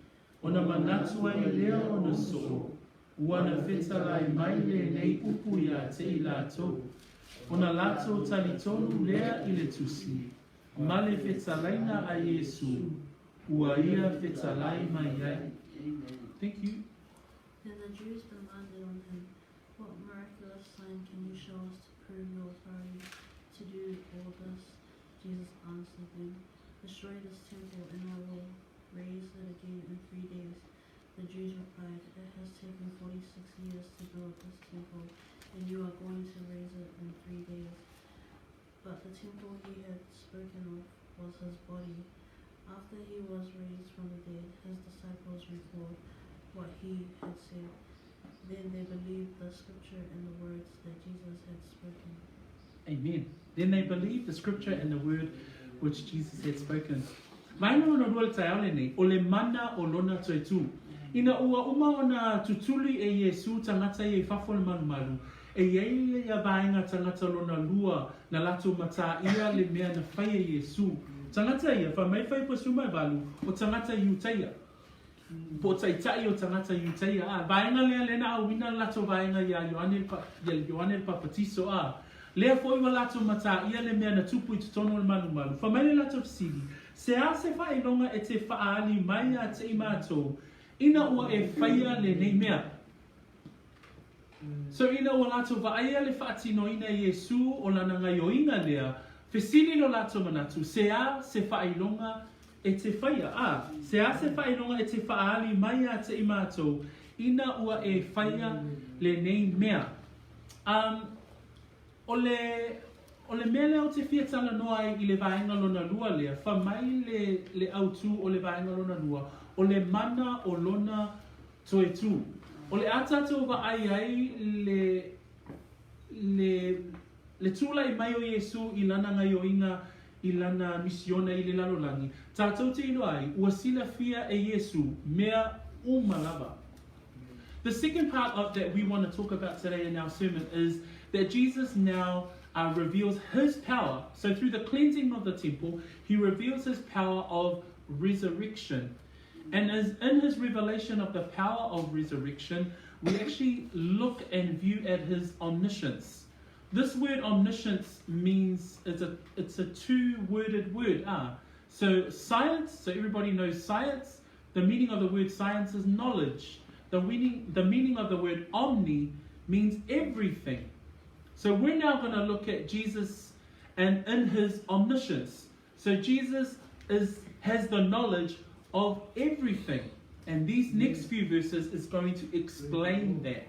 ona manatu ai lea ona soo, ua na fetalai mai lenei upu iā te i latou, ona latou talitonu lea i le Tusi, ma le fetalaiga a Iesu ua ia fetalai mai ai. Thank you. Then the Jews demanded on him, What miraculous sign can you show us to prove your authority to do all this? Jesus answered them, Destroy this temple, and I will raise it again in 3 days. The Jews replied, It has taken 46 years to build this temple, and you are going to raise it in 3 days. But the temple he had spoken of was his body. After he was raised from the dead, his disciples recalled what he had said. Then they believed the scripture and the words that Jesus had spoken. Amen. Then they believed the scripture and the word which Jesus had spoken. Vaenga lona lua le taeao lenei, o le mana o lona toetū. Ina ua uma ona tutuli e Iesū tagata ia i fafo o le malumalu, e i ai ia vaenga tagata lona lua na latou matāia le mea na fai e Iesū. Tagata ia, fai mai 58, o tagata Iutaia. Po o taitai o tagata Iutaia, a vaenga lea lea na auina le latou vaenga iā Ioane le, ia Ioane le Papatiso, a lea foi ua latou matāia le mea na tupu i totonu o le malumalu. Fai mai le latou fesili, Se a se faailoga e te faaali mai iā te i matou, ina ua e faia lenei mea? So ina ua latou vaaia le faatinoina e Iesū o lana gaioiga lea, fesili lo latou manatu, Se a se faailoga e te faia? A, se a se faailoga e te faaali mai iā te i matou, ina ua e faia lenei mea? Um, o le, o le mea lea ou te fia talanoa ai i le vaega lona lua lea, fai mai le, le autū o le vaega lona lua, o le mana o lona toetū. O le a tatou vaai ai le, le, le tulai mai o Iesū i lana gaioiga i lana misiona i le lalolagi, tatou te iloa ai, ua silafia e Iesū mea uma lava. The second part of that we want to talk about today in our sermon is that Jesus now reveals his power. So through the cleansing of the temple, he reveals his power of resurrection. And as in his revelation of the power of resurrection, we actually look and view at his omniscience. This word omniscience means it's a it's a two-worded word. So science, so everybody knows science. The meaning of the word science is knowledge. The meaning, the meaning of the word omni means everything. So we're now going to look at Jesus and in his omniscience. So Jesus is has the knowledge of everything. And these next few verses is going to explain that.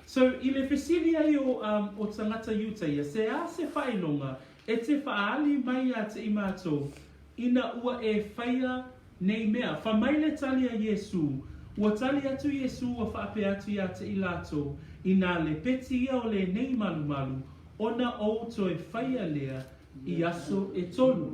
So i le fesili ai o, um, o tagata Iutaia, se a se faailoga e te faaali mai iā te i matou, ina ua e faia nei mea. Fai mai le tali a Iesū, Ua tali atu Iesū ua faapea atu iā te i latou, Inā le peti ia o lenei malumalu, ona ou toe faia lea i aso e tolu.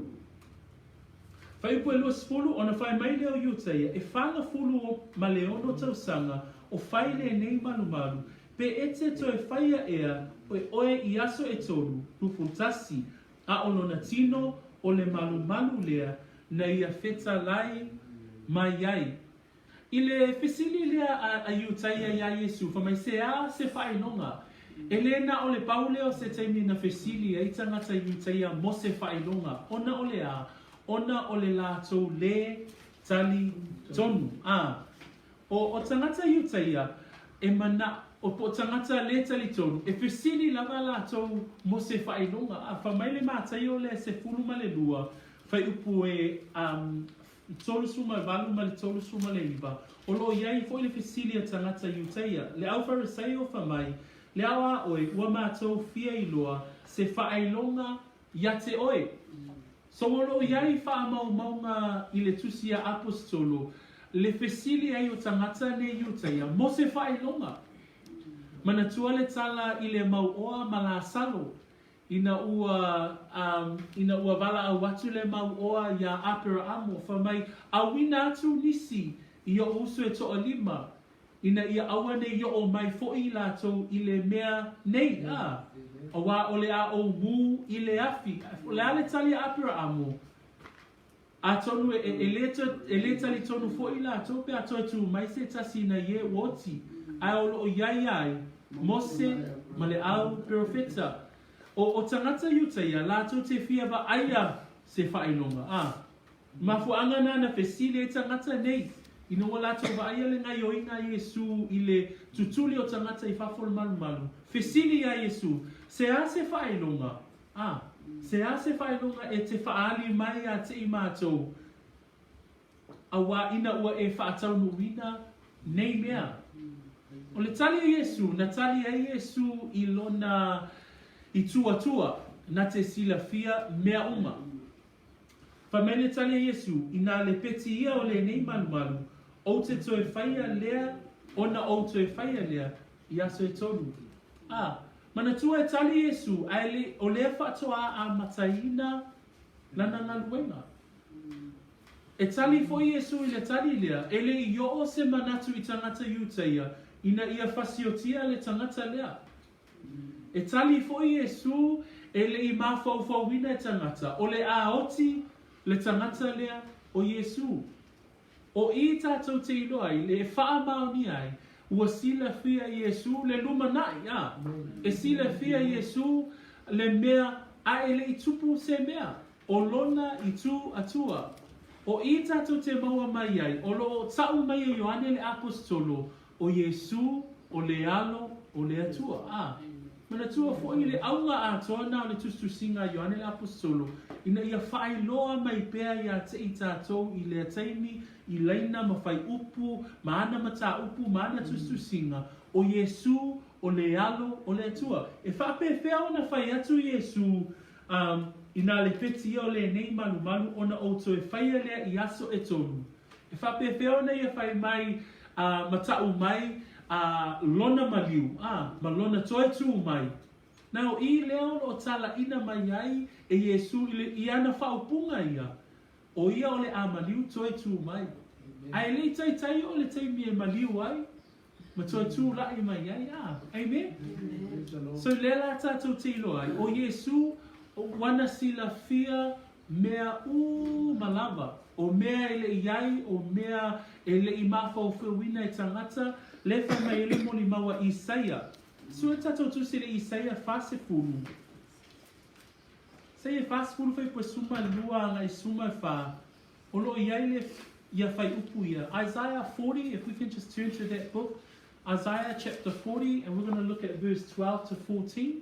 Fuaiupu e 20, ona fai mai lea o Iutaia, E 46 tausaga o fai lenei malumalu, pe e te toe faia ea e oe i aso e tolu, 21, a o lona tino o le malumalu lea na ia fetalai mai ai. I le fesili lea a Iutaia iā Iesū, fai mai, Se a se faailoga? E lē na o le pau lea o se taimi na fesili ai tagata Iutaia mo se faailoga, ona o le a? Ona o le latou lē tali tonu. A, o, o tagata Iutaia, e mana, o, po o tagata lē talitonu, e fesili lava latou mo se faailoga. A, fai mai le Mataio lea 12, fuaiupu e, um, 38 ma le 39, o lo o i ai foi le fesili a tagata Iutaia, le au Farisaio fai mai, Le ao a oe, ua matou fia iloa se faailoga ia te oe. So o lo o i ai faamaumauga i le tusi a Aposetolo le fesili ai o tagata nei Iutaia mo se faailoga. Manatua le tala i le mauoa ma Lasalo, ina ua, um, ina ua valaau atu le mauoa iā Aperaamo, fai mai, Auina atu nisi i oʻu uso e toalima, ina ia aua ne i oo mai foi i latou i le mea nei, a, auā o le a ou mū i le afi. O le a le tali a Aperaamo? Atonu e, e, le, e le talitonu foi i latou pe a toe tū mai se tasi ina ie ua oti, ae o lo o i ai ai Mose ma le au perofeta. O, o tagata Iutaia, latou te fia vaaia se faailoga, a. Mafuaaga na na fesili ai tagata nei, ina ua latou vaaia le gaioiga a Iesu i le tutuli o tagata i fafo o le malumalu, fesili ia Iesu, Se a se faailoga? A, se a se faailoga e te faaali mai ia te i matou, auā ina ua e faataunuuina nei mea? O le tali a Iesu, na tali ai Iesu i lona itu Atua, na te silafia mea uma. Fai mai le tali a Iesu, Inā le peti ia o lenei malumalu, ou te toe faia lea ona ou toe faia lea i aso e tolu. Ā, manatua e tali Iesu, ae le, o lea faatoa amataina lana galuega. E tali foi Iesu i le tali lea, e le i oo se manatu i tagata Iutaia ina ia fasiotia le tagata lea. E tali foi Iesu, e le i mafaufauina e tagata, o le a oti le tagata lea o Iesu. O i tatou te iloa ai, le e faamaonia ai, ua silafia Iesu le lumanai, a, e silafia Iesu le mea a e le i tupu se mea, o lona itu Atua. O i tatou te maua mai ai, o lo o tau mai e Ioane le Aposetolo, O Iesū, o le Alo o le Atua. A, manatua foi le auga atoa na o le tusitusiga a Ioane le Aposetolo, ina ia faailoa mai pea ia te i tatou i lea taimi i laina ma fai upu ma ana mataupu ma ana tusitusiga, o Iesū, o le Alo o le Atua. E faapefea ona fai atu Iesū, a, inā le peti ia o lenei malumalu ona ou toe faia lea i aso e tolu? E faapefea ona ia fai mai a ma taʻu mai a lona maliu a ma lona toe tū mai? Na o i lea o lo o talaʻina mai ai e Iesū i le i ana faaupuga ia, o ia o le a maliu toe tū mai. A e le i taitai o le taimi e maliu ai ma toe tulaʻi mai ai, a. Amen? So lea la tatou te iloa ai, o Iesū, ua na silafia mea uma lava, o mea e le i ai, o mea e le i mafaufauina e tagata, lea fai mai ai le molimau a Isaia. Sue tatou tusi le Isaia 40. Isaia 40 fuaiupu e 12 agai 14, o lo o i ai le ia fuaiupu ia. Isaiah 40, if we can just turn to that book, Isaiah chapter 40, and we're going to look at verse 12 to 14.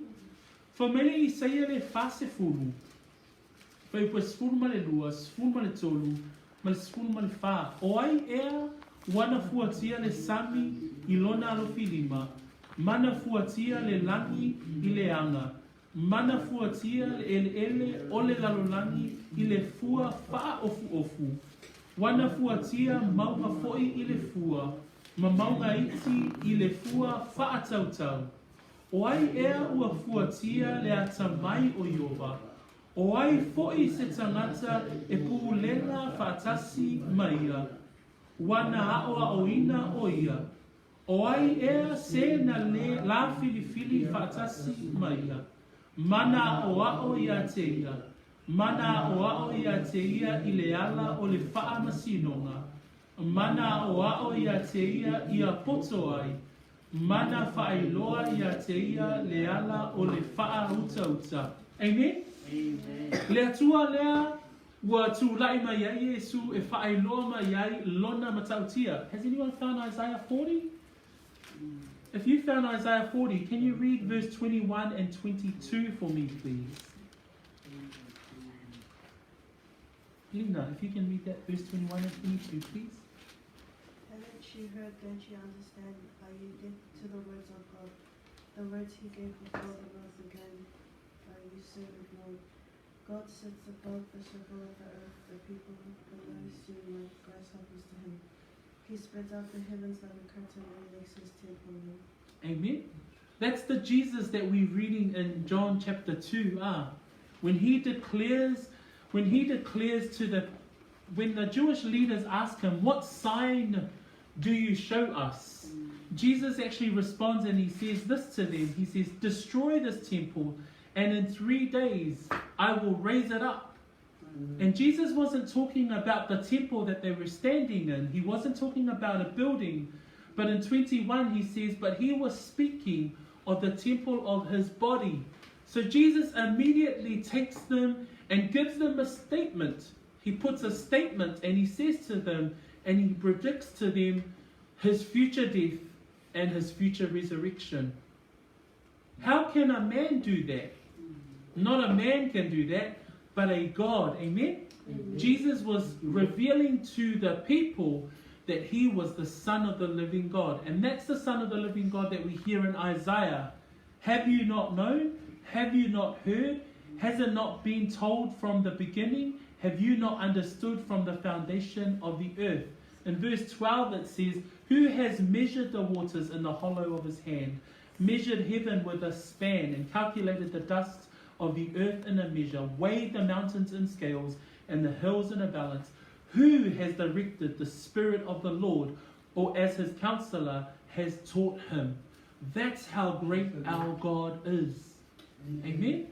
Fai mai le Isaia le 40, fuaiupu e 12, 13, ma le 14, O ai ea ua na fuatia le sami i lona alofilima, ma na fuatia le lagi i le aga, ma na fuatia le eleele o le lalolagi i le fua faaofuofu, ua na fuatia mauga foi i le fua, ma mauga iti i le fua faatautau. O ai ea ua fuatia le atamai o Ieova? O ai foi se tagata e pulega faatasi ma ia? Ua na aʻoaʻoina ʻo ia. O ai ea se na le la filifili faatasi ma ia? Ma na aʻoaʻo iā te ia. Ma na aʻoaʻo iā te ia i le ala o le faamasinoga. Ma na aʻoaʻo iā te ia ia poto ai. Ma na faailoa iā te ia le ala o le faautauta. Amen? Le Atua lea ua tulaʻi mai ai Iesu e faailoa mai ai lona matautia. Has anyone found Isaiah 40? If you found Isaiah 40, can you read verse 21 and 22 for me, please? Lina, if you can read that verse 21 and 22, please. Haven't you heard, don't you understand? Are you deaf to the words of God? The words he gave before the world began, are you so ignored? God sits above the circle of the earth. The people below seem like grasshoppers to him. He spreads out the heavens like a curtain and makes his tent on them. Amen. That's the Jesus that we're reading in John chapter 2. When he declares, when he declares to the, when the Jewish leaders ask him, what sign do you show us? Jesus actually responds and he says this to them. He says, destroy this temple, and in 3 days I will raise it up. And Jesus wasn't talking about the temple that they were standing in. He wasn't talking about a building. But in 21 he says, but he was speaking of the temple of his body. So Jesus immediately takes them and gives them a statement. He puts a statement and he says to them, and he predicts to them his future death and his future resurrection. How can a man do that? Not a man can do that, but a God. Amen? Amen. Jesus was revealing to the people that he was the Son of the living God. And that's the Son of the living God that we hear in Isaiah. Have you not known? Have you not heard? Has it not been told from the beginning? Have you not understood from the foundation of the earth? In verse 12 it says, who has measured the waters in the hollow of his hand, measured heaven with a span, and calculated the dust of the earth in a measure, weighed the mountains in scales, and the hills in a balance? Who has directed the Spirit of the Lord, or as his counselor has taught him? That's how great our God is. Amen?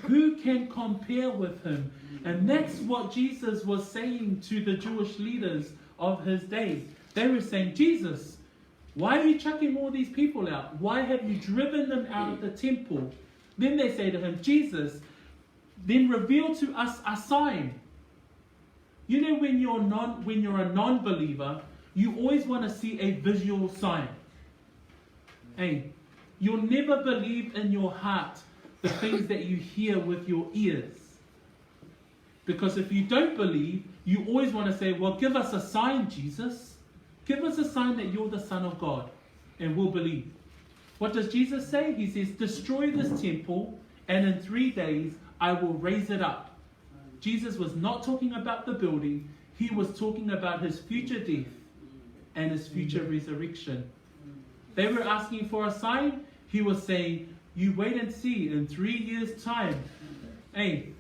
Who can compare with him? And that's what Jesus was saying to the Jewish leaders of his day. They were saying, Jesus, why are you chucking all these people out? Why have you driven them out of the temple? Then they say to him, Jesus, then reveal to us a sign. You know, when you're a non-believer, you always want to see a visual sign. Hey, you'll never believe in your heart the things that you hear with your ears. Because if you don't believe, you always want to say, well, give us a sign, Jesus. Give us a sign that you're the Son of God, and we'll believe. What does Jesus say? He says, destroy this temple, and in 3 days I will raise it up. Jesus was not talking about the building. He was talking about his future death and his future resurrection. They were asking for a sign. He was saying, you wait and see in 3 years' time. Hey.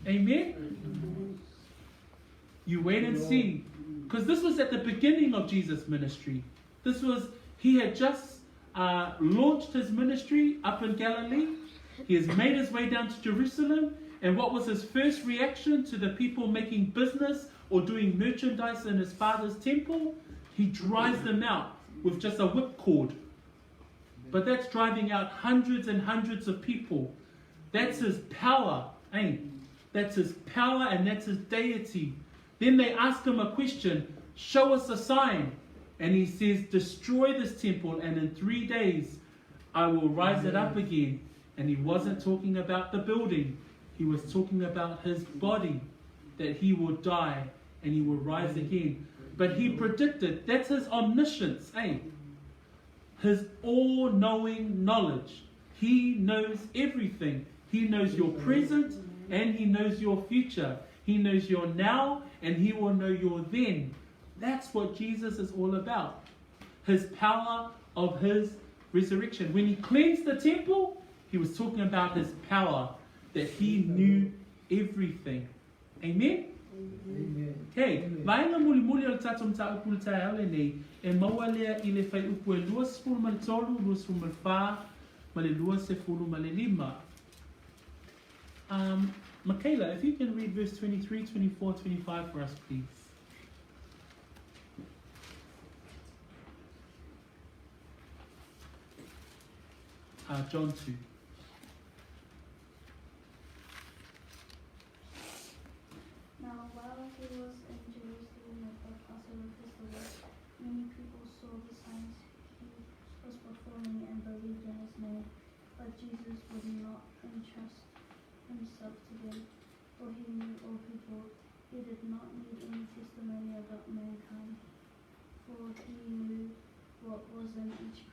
Amen? You wait and see. Because this was at the beginning of Jesus' ministry. He had just launched his ministry up in Galilee. He has made his way down to Jerusalem. And what was his first reaction to the people making business or doing merchandise in his father's temple? He drives them out with just a whipcord. But that's driving out hundreds and hundreds of people. That's his power, eh? That's his power and that's his deity. Then they ask him a question, show us a sign. And he says, destroy this temple and in 3 days I will rise it up again. And he wasn't talking about the building. He was talking about his body, that he will die and he will rise again. But he predicted, that's his omniscience, eh? His all-knowing knowledge. He knows everything. He knows your present and he knows your future. He knows your now and he will know your then. That's what Jesus is all about. His power of his resurrection. When he cleansed the temple, he was talking about his power, that he knew everything. Amen? Amen. Okay, vaenga muli muli o le tātou mtāupu le tae aole nei, e maua lea i le whai upu e 23, 24, ma le 25. Michaela, if you can read verse 23, 24, 25 for us, please. John 2. Now, while he was in Jerusalem at the Passover festival, many people saw the signs he was performing and believed in his name. But Jesus would not entrust himself to them, for he knew all who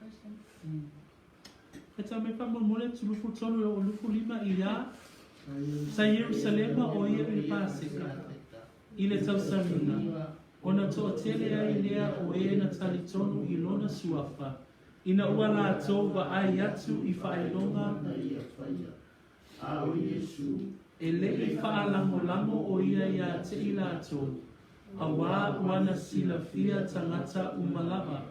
person. E tau mai faamolemole atu 23 e oo 25 i a Sa Ierusalema o ia i le Paseka, i le tausamiga, ona toatele ai lea o e na talitonu i lona suafa, ina ua latou vaai atu i faailoga e le i faalagolago o ia iā te i latou, auā ua na silafia tagata uma lava.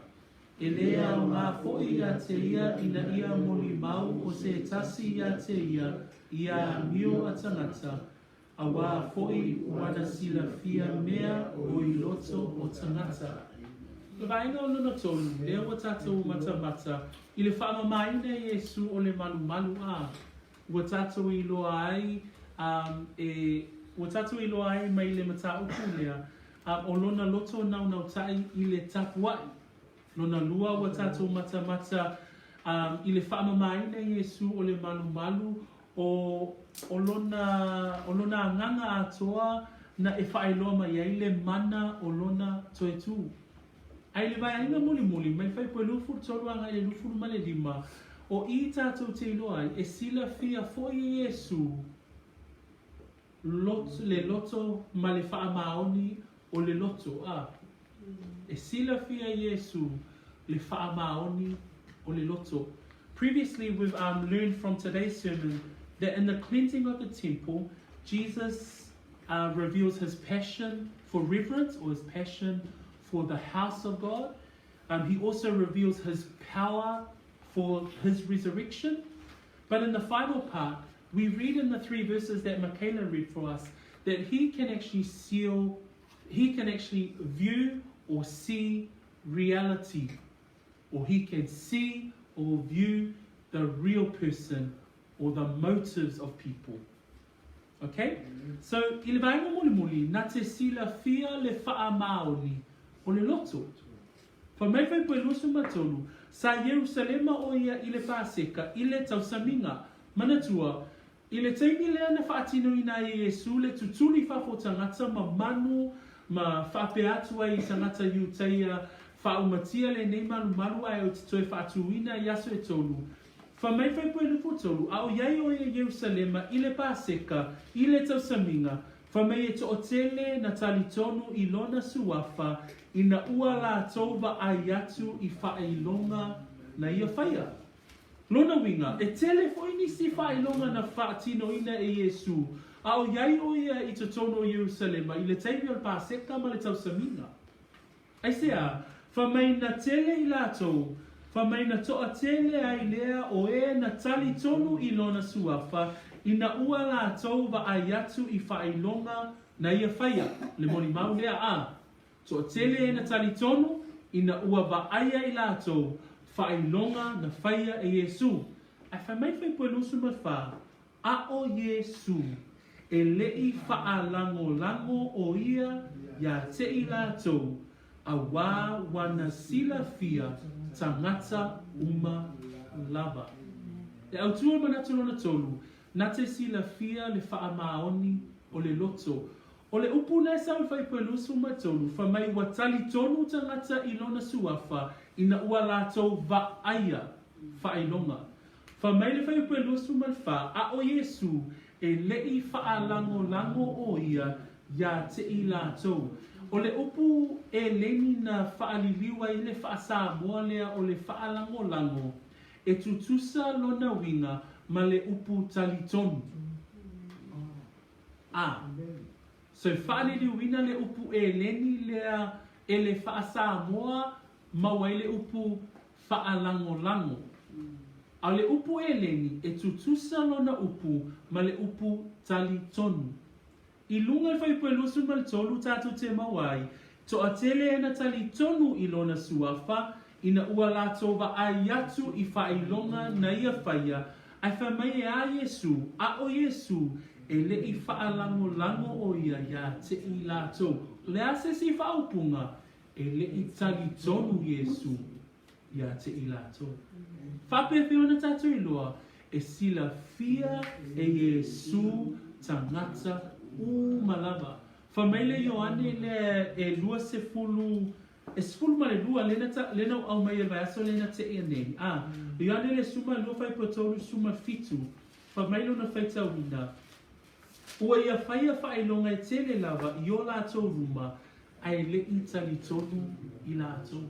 E lē aogā foi iā te ia ina ia molimau o se tasi iā te ia i amio a tagata, auā foi ua na silafia mea o i loto o tagata. O le vaega o lona tolu, lea ua tatou matamata i le faamamaina e Iesu o le malumalu a ua tatou iloa ai e ua tatou iloa ai mai le mataupu lea a o lona loto naunautai i le tapuaʻi. Lona lua ua tatou matamata i le faamamaina e Iesu o le malumalu o o lona o lona agaga atoa na e faailoa mai ai le mana o lona toe tū. A i le vaeaiga mulimuli, mai le fuaiupu e 23 agai i le 25, o i tatou te iloa ai, e silafia foi e Iesu lot, le loto ma le faamaoni o le loto, a. E silafia e Iesu le faamaoni o le loto. Previously, we've learned from today's sermon that in the cleansing of the temple, Jesus reveals his passion for reverence or his passion for the house of God. He also reveals his power for his resurrection. But in the final part, we read in the three verses that Michaela read for us that he can actually seal, he can actually view or see reality, or he can see or view the real person or the motives of people. Okay? So, i le vaega mulimuli, na te silafia le faamaoni o le loto. Fai mai fuaiupu e 23, Sa Ierusalema o ia i le Paseka, i le tausamiga. Manatua, i le taimi lea na faatinoina ai e Iesu le tutuli i fafo o tagata ma manu ma faapea atu ai i tagata Iutaia, Faaumatia lenei malumalu ae ou te toe faatūina i aso e tolu. Fai mai fuaiupu e 23, A o i ai o ia i Ierusalema i le Paseka, i le tausamiga, fai mai e toatele na talitonu i lona suafa ina ua latou vaai atu i faailoga na ia faia. Lona uiga, e tele foi nisi faailoga na faatinoina e Iesu, a o i ai o ia i totonu o Ierusalema i le taimi o le Paseka ma le tausamiga. Aisea? Fai mai na tele i latou, fai mai na toatele ai lea o e na talitonu i lona suafa ina ua latou vaai atu i faailoga na ia faia, le molimau lea a toatele e na talitonu ina ua vaaia i latou faailoga na faia e Iesu. Ae fai mai fuaiupu e 24, A o Iesū, e le i faalagolago o ia iā te i latou, auā ua na silafia tagata uma lava. Le autū o le manatu lona tolu, na te silafia le faamaoni o le loto. O le upu na e sau i fuaiupu e 23, fai mai ua talitonu tagata i lona suafa ina ua latou vaaia faailoga. Fai mai le fuaiupu e 24, A o Iesū, e le i faalagolago o ia iā te i latou. O le upu ʻEleni na faaliliu ai le faa-Samoa lea o le faalagolago, e tutusa lona uiga ma le upu talitonu. A. So e faaliliuina le upu ʻEleni lea e le faa-Samoa maua ai le upu faalagolago. A o le upu ʻEleni, e tutusa lona upu ma le upu talitonu. I luga i le fuaiupu e 23 tatou te maua ai, toatele e na talitonu i lona suafa, ina ua latou vaai atu i faailoga na ia faia, ae fai mai e a Iesu, a o Iesu, e le i faalagolago o ia iā te i latou. O le a se isi faaupuga? E le i talitonu Iesu iā te i latou. Faapefea ona tatou iloa e silafia e Iesu tagata uma lava. Fai mai le Ioane lea e 20. E 12 lea na, lea na ou aumaia i le vaiaso lea na teʻea nei, a, o Ioane le 12 fuaiupu 37, fai mai lona faitauina, Ua ia faia faailoga e tele lava i o latou luma, ae le i talitonu i latou.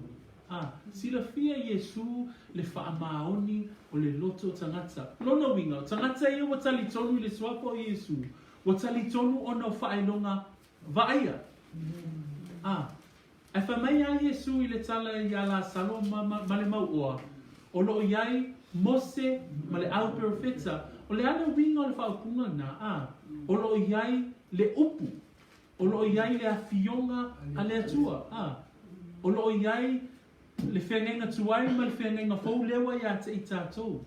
A, silafia Iesū le faamaoni o le loto tagata. Lona uiga, o tagata ia ua talitonu i le suafa o Iesū, ua talitonu ona o faailoga vaaia. A, ae fai mai lava Iesū i le tala iā Lasalo ma, ma, ma le mauoa, o lo o i ai Mose ma le au perofeta. O le a le uiga o le faaupuga lena? A, o lo o i ai le upu, o lo o i ai le afioga a le Atua. A, o lo o i ai le feagaiga tuai ma le feagaiga fou lea ua ia te i tatou.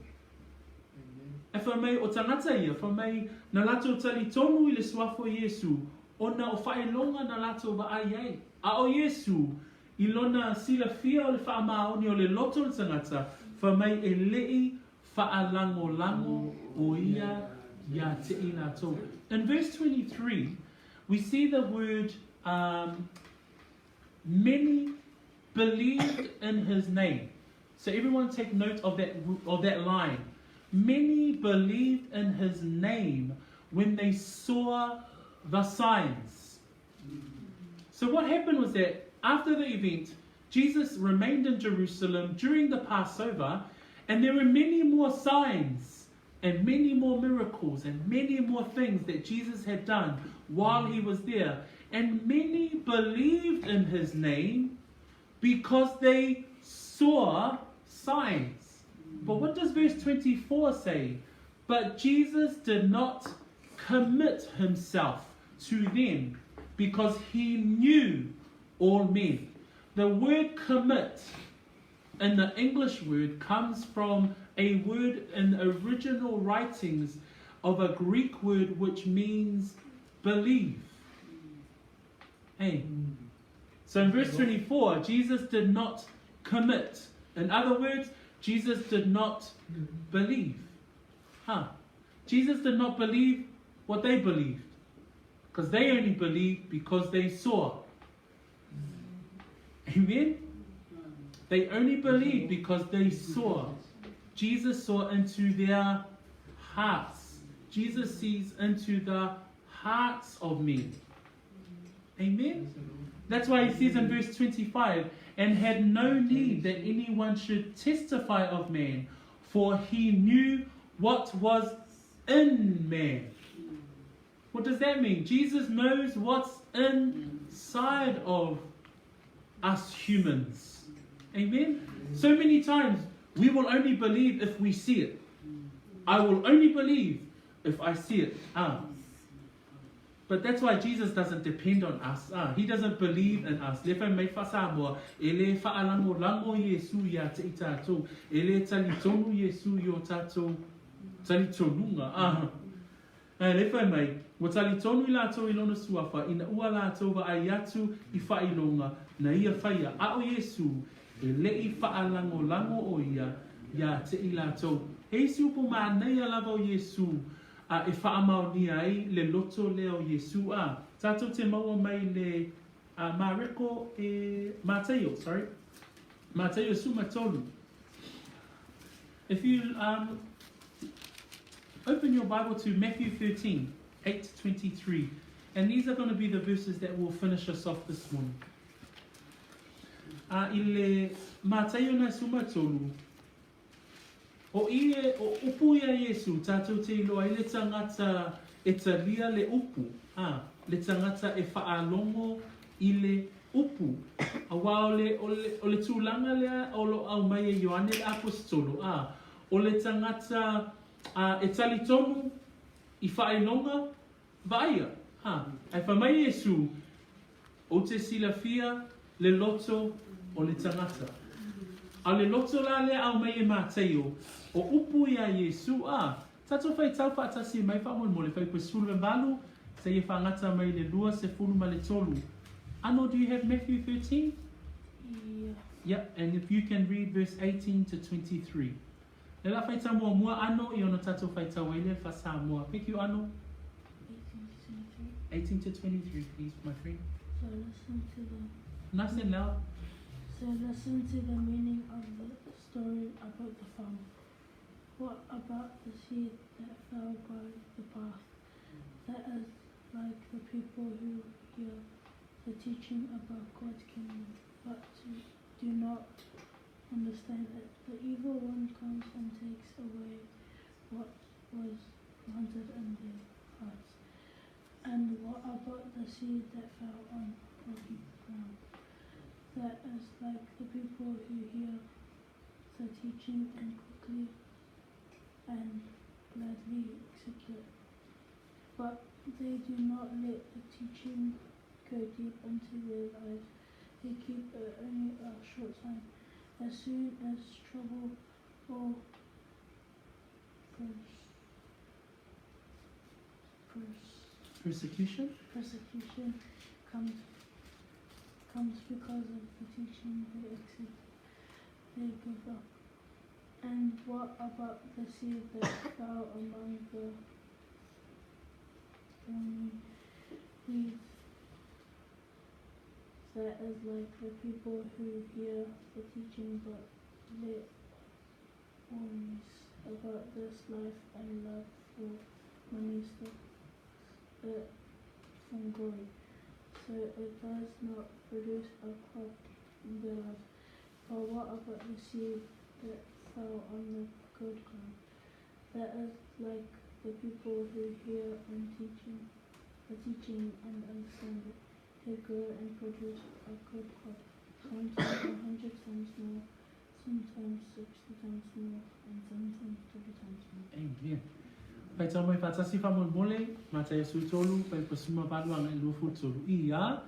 Ae fai mai, o tagata ia, fai mai, na latou talitonu i le suafa o Iesū, ona o faailoga na latou vaai ai. A o Iesū, i lona silafia o le faamaoni o le loto o le tagata, fai mai e le i faalagolago o ia ia te i latou. In verse 23, we see the word um, many believed in his name. So everyone take note of that, of that line. Many believed in his name when they saw the signs. So what happened was that after the event, Jesus remained in Jerusalem during the Passover, and there were many more signs and many more miracles and many more things that Jesus had done while he was there. And many believed in his name because they saw signs. But what does verse 24 say? But Jesus did not commit himself to them because he knew all men. The word commit in the English word comes from a word in original writings of a Greek word which means believe. Hey. So in verse 24, Jesus did not commit. In other words, Jesus did not believe. Huh. Jesus did not believe what they believed. Because they only believed because they saw. Amen? They only believed because they saw. Jesus saw into their hearts. Jesus sees into the hearts of men. Amen? That's why he says in verse 25, and had no need that anyone should testify of man, for he knew what was in man. What does that mean? Jesus knows what's inside of us humans. Amen? So many times we will only believe if we see it. I will only believe if I see it. Ah. But that's why Jesus doesn't depend on us. Ah, he doesn't believe in us. Le fai mai whasamoa, e le whaalangolango Iesu ia te i tātou, e le talitonu Iesu i o tātou talitonunga. Ah. Ae le fai mai, ua talitonu i latou i lona suafa, ina ua latou vaai atu i faailoga na ia faia, a o Iesu, e le i faalagolago o ia ia te i latou. He isi upu manaia lava o Iesu, a e faamaonia ai le loto lea o Iesu, a tatou te maua mai le a Mareko e Mataio, sorry, Mataio 13. If you um, open your Bible to Matthew 13, 8 to 23, and these are going to be the verses that will finish us off this morning. A i le Mataio na suma tolu, o i e, o upu ia Iesu, tātou te iloa i le tangata e talia le upu, a, le tangata e whaalongo i le upu. Auā o le, o le, o le tulaga lea o lo o aumai e Ioane le Aposetolo, ā, o le tagata, ā, e talitonu i faailoga, vaaia, ā, ae fai mai Iesu, Ou te silafia le loto o le tagata. A o le loto la lea aumai e Mataio, o upu iā Iesu, ā, tatou faitau faatasi mai faamolemole fai 18 seia faagata mai le 23. Ano, do you have Matthew 13? Yeah. Yep, and if you can read verse 18 to 23. Le la faitau muamua ano i ona tatou faitau ai lea faa-Samoa. Thank you, Ano. 18 to 23. 18 to 23, please, my friend. So listen to the Nice and loud. So listen to the meaning of the story about the farmer. What about the seed that fell by the path? That is like the people who hear the teaching about God's kingdom, but do not understand it. The evil one comes and takes away what was planted in their hearts. And what about the seed that fell on rocky ground? That is like the people who hear the teaching and quickly and gladly accept it. But they do not let the teaching go deep into their lives. They keep it only a short time. As soon as trouble or persecution persecution comes comes because of the teaching they accept, they give up. And what about the seed that fell among the thorny weeds? That is like the people who hear the teaching but let worries about this life and love for money stop it from growing. So it does not produce a crop in their life. But what about the seed that fell on the good ground? That is like the people who hear and teaching, the teaching and understand it. They grow and produce a good crop, sometimes 100 times more, sometimes 60 times more, and sometimes 30 times more. Amen. Faitau mai faatasi faamolemole, Mataio 13, fuaiupu 18 agai i le 23. Ia,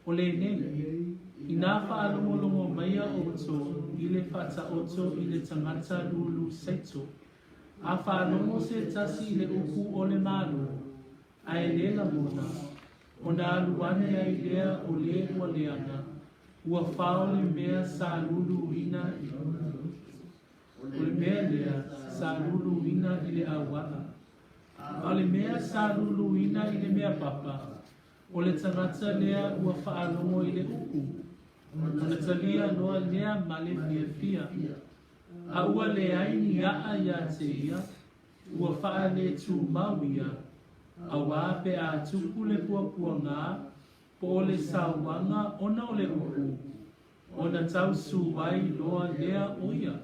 o lenei, inā faalogologo maia outou i le faataoto i le tagata lūlū saito, a faalogo se tasi i le upu o le Malo, ae lē lagona, ona alu ane ai lea o lē ua leaga, ua fao le mea sa luluina i lona loto. O le mea lea sa luluina i le auala. A o le mea sa luluina i le mea papa, o le tagata lea ua faalogo i le upu, ona talia loa lea ma le fiafia. A ua leai ni aʻa iā te ia, ua faaletūmau ia, auā pe a tupu le puapuagā, po o le sauaga ona o le upu, ona tausū ai loa lea o ia.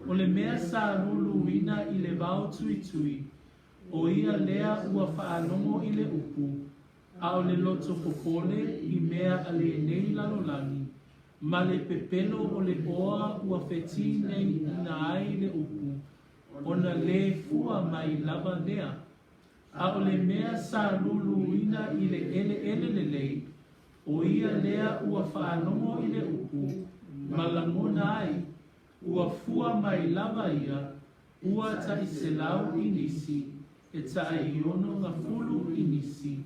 O le mea sa luluina i le vao tuitui, o ia lea ua faalogo i le upu, a o le loto popole i mea a lenei lalolagi, ma le pepelo o le oa ua fetineiina ai le upu, ona lē fua mai lava lea. A o le mea sa luluina i le eleele lelei, o ia lea ua faalogo i le upu, ma lagona ai, ua fua mai lava ia, ua taʻiselau i nisi, e taʻiono gafulu i nisi,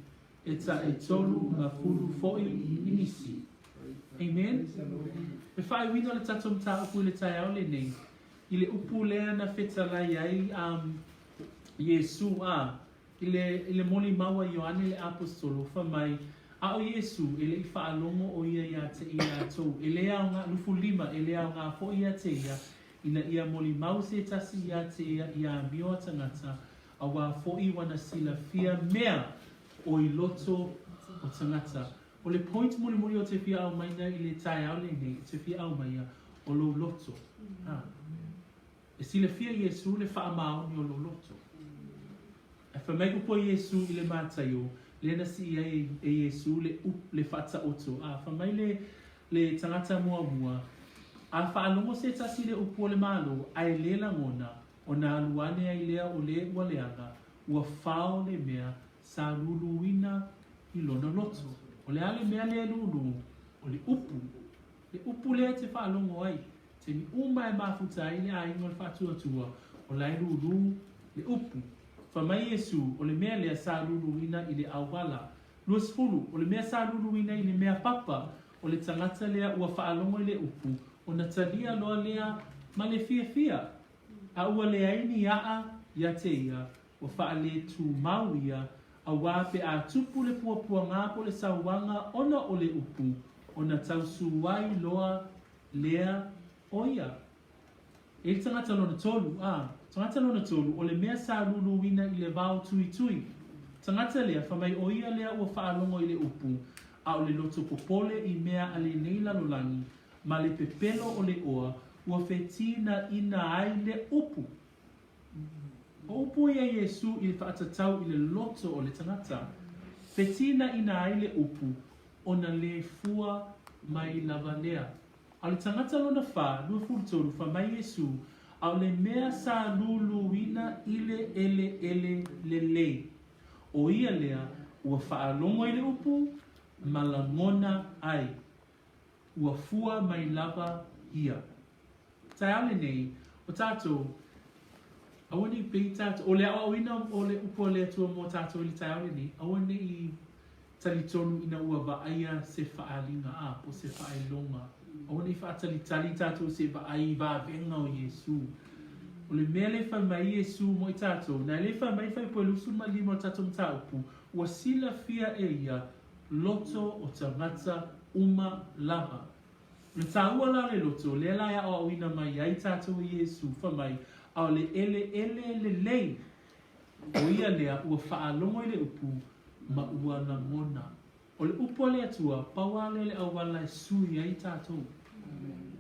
e taʻitolu gafulu foʻi i nisi. Amen. E faaiuina le tatou mataupu i le taeao lenei, i le upu lea na fetalai ai um, Iesū, a, i le, i le molimau a Ioane le Aposetolo, fai mai, A o Iesū, e le i faalogo ʻo ia iā te i lātou, e lē aoga, 25, e lē aoga foʻi iā te ia, ina ia molimau se tasi iā te ia i amio a tagata, auā foʻi ua na silafia mea o i loto o tagata. O le point mulimuli o te fia aumaina i le taeao lenei, te fia aumaia, o lou loto. A. E silafia Iesū le faamaoni o lou loto. Ae fai mai upu a Iesū i le Mataio, lea na sii ai e Iesū le le faataoto, a fai mai le le tagata muamua, A faalogo se tasi i le upu o le Malo, ae lē lagona, ona alu ane ai lea o lē ua leaga, ua fao le mea sa luluina i lona loto. O le a le mea lea e lulu? O le upu. Le upu lea e te faalogo ai. Taimi uma e mafuta ai le aiga o le faatuatua, o la e lūlū le upu. Fai mai Iesū, o le mea lea sa luluina i le auala. 20, o le mea sa luluina i le mea papa, o le tagata lea ua faalogo i le upu, ona talia loa lea ma le fiafia. A ua leai ni aʻa iā te ia, ua faaletūmau ia, auā pe a tupu le puapuagā po o le sauaga ona o le upu, ona tausū ai loa. lea o ia. E le tagata lona tolu, a, tagata lona tolu, o le mea sa luluina i le vao tuitui. Tagata lea, fai mai o ia lea ua faalogo i le upu, a o le loto popole i mea a lenei lalolagi, ma le pepelo o le oa, ua fetīnaina ai le upu. O upu ia Iesū i le faatatau i le loto o le tagata. Fetīnaina ai le upu, ona lē fua mai lava lea. A o le tagata lona whā, 23, fai mai Iesū, a o le mea sa luluina i le eleele lelei, o ia lea ua faalogo i le upu ma lagona ai, ua fua mai lava ia. Taeao lenei, o tātou, aua nei pei tātou, o le aoaoina o le upu a le Atua mō tātou i le taeao lenei, aua ne i talitonu ina ua vaaia se faaaliga, a, po o se faailoga. Aua ne i faatalitali tātou se i vaai i vavega o Iesū. O le mea lea e fai mai Iesū mo i tātou, na e le fai mai fuaiupu e 25 o le tatou mataupu, ua silafia e ia loto o tagata uma lava. O le tāua la o le loto, lea la e aoaoina mai ai tātou e Iesū, fai mai, a o le eleele lelei, o ia lea ua faalogo i le upu ma ua lagona. O le upu a le Atua, pau lava lea o le auala e sui ai tātou.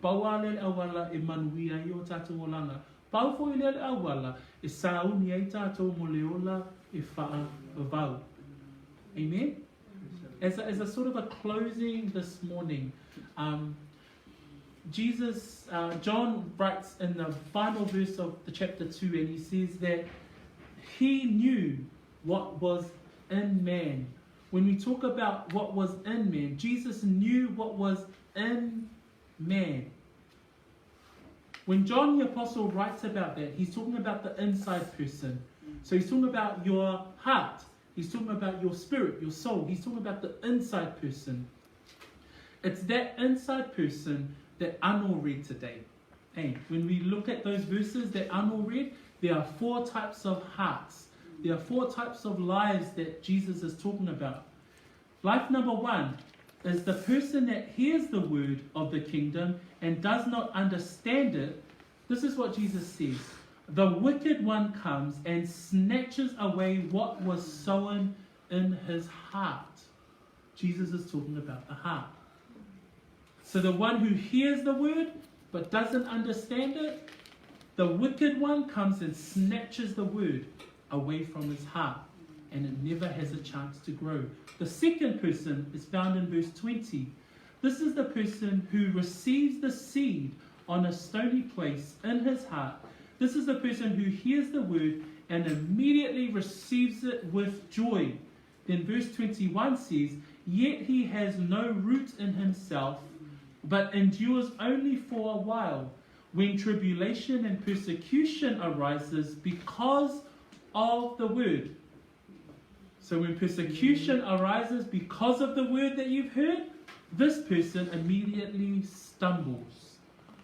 Pau lava lea o le auala e manuia ai o tātou olaga. Pau foi lea o le auala e sauni ai tātou mo le ola e faavavau. Amen? As a, as a sort of a closing this morning, Jesus, John writes in the final verse of the chapter 2, and he says that he knew what was in man. When we talk about what was in man, Jesus knew what was in man. When John the Apostle writes about that, he's talking about the inside person. So he's talking about your heart. He's talking about your spirit, your soul. He's talking about the inside person. It's that inside person that Ano read today. Hey, when we look at those verses that Ano read, there are four types of hearts. There are four types of lives that Jesus is talking about. Life number one is the person that hears the word of the kingdom and does not understand it. This is what Jesus says. The wicked one comes and snatches away what was sown in his heart. Jesus is talking about the heart. So the one who hears the word but doesn't understand it, the wicked one comes and snatches the word away from his heart, and it never has a chance to grow. The second person is found in verse 20. This is the person who receives the seed on a stony place in his heart. This is the person who hears the word and immediately receives it with joy. Then verse 21 says, Yet he has no root in himself, but endures only for a while. When tribulation and persecution arises because of the word. So when persecution arises because of the word that you've heard, this person immediately stumbles.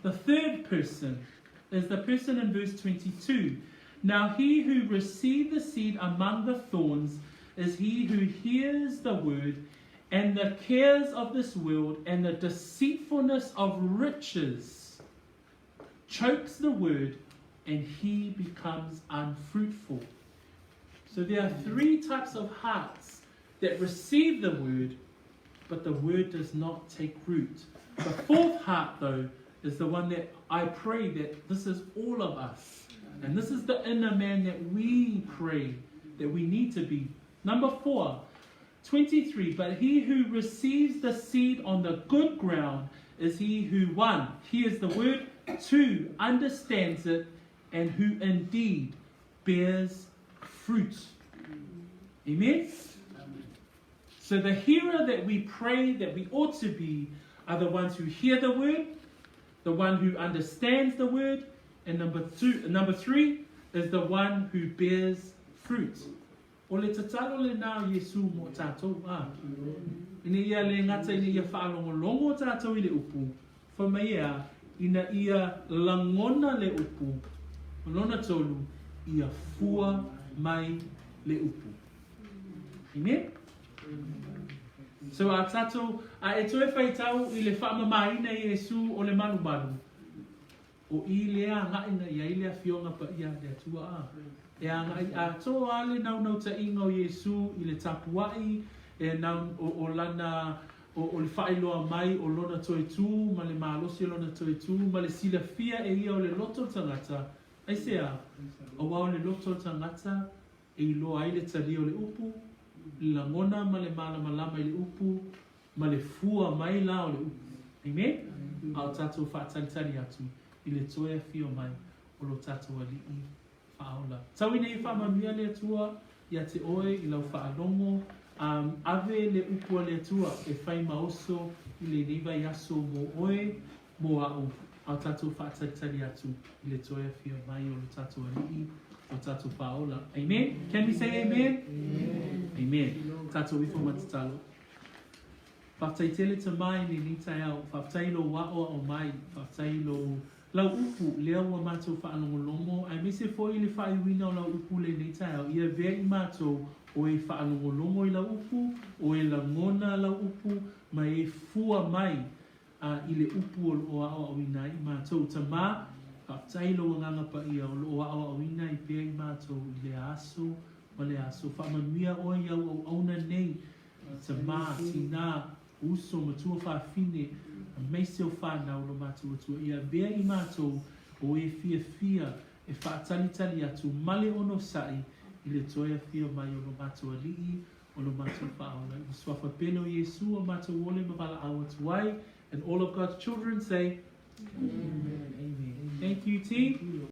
The third person is the person in verse 22. Now he who received the seed among the thorns is he who hears the word, and the cares of this world and the deceitfulness of riches chokes the word, and he becomes unfruitful. So there are three types of hearts that receive the word, but the word does not take root. The fourth heart, though, is the one that I pray that this is all of us. And this is the inner man that we pray that we need to be. Number 4, 23. But he who receives the seed on the good ground is he who, one, hears the word, two, understands it, and who indeed bears fruit. Amen? So the hearer that we pray that we ought to be are the ones who hear the word, the one who understands the word, and number two, number three is the one who bears fruit. O le tatalo lenā o Iesū mō tātou, ā, ina ia le gata ina ia faalogologo tātou i le upu, fai mai ea, ina ia lagona le upu, o lona tolu, ia fua mai le upu. Amen? So a tatou, a e toe faitau i le faamamaina e Iesu o le malumalu, o i lea agai na i ai le Afioga Paia a le Atua a. E agai atoa lava le naunautaiga o Iesu i le tapuai, e nau, o, o lana, o, o le faailoa mai o lona toe tu ma le malosi o lona toe tu ma le silafia e ia o le loto o le tagata. Aisea? Aua o le loto o le tagata e iloa ai le talia o le upu, le lagona ma le malamalama i le upu, ma le fua mai la o le upu. Amen? A o tatou faatalitali atu i le toe afio mai o lo tatou Alii Faaola. Tau ina ia faamanuia le Atua ia te oe i lau faalogo, a ave le upu a le Atua e fai ma oso i lenei vaiaso mo oe, mo a'u, a o tatou faatalitali atu i le toe afio mai o lo tatou Alii, o tatou Faaola. Amen? Can we say amen? Amen. Amen. Tatou ifo ma tatalo. Faafetai tele Tamā i lenei taeao. Faafetai i lou aʻoaʻo mai. Faafetai i lou lau upu lea ua matou faalogologo aemaise foi i le faaiuina o lau upu lenei taeao. Ia avea i matou o e faalogologo i lau upu, o e lagona lau upu, ma e fua mai a i le upu o lo o aoaoina ai i matou. Tamā, faafetai i lou Agaga Paia o lo o aoaoina ai pea i matou i lea aso ma lea aso. Faamanuia oe i au auauna nei, tamā, tinā, uso, matua fafine, aemaise o fanau lo matou Atua. Ia avea i matou o e fiafia e faatalitali atu ma le onosai i le toe afio mai o lo matou Alii o lo matou Faaola. I le Suafa pele o Iesu o matou ole ma valaau atu ai. And all of God's children say, Amen. Amen. Thank you, team.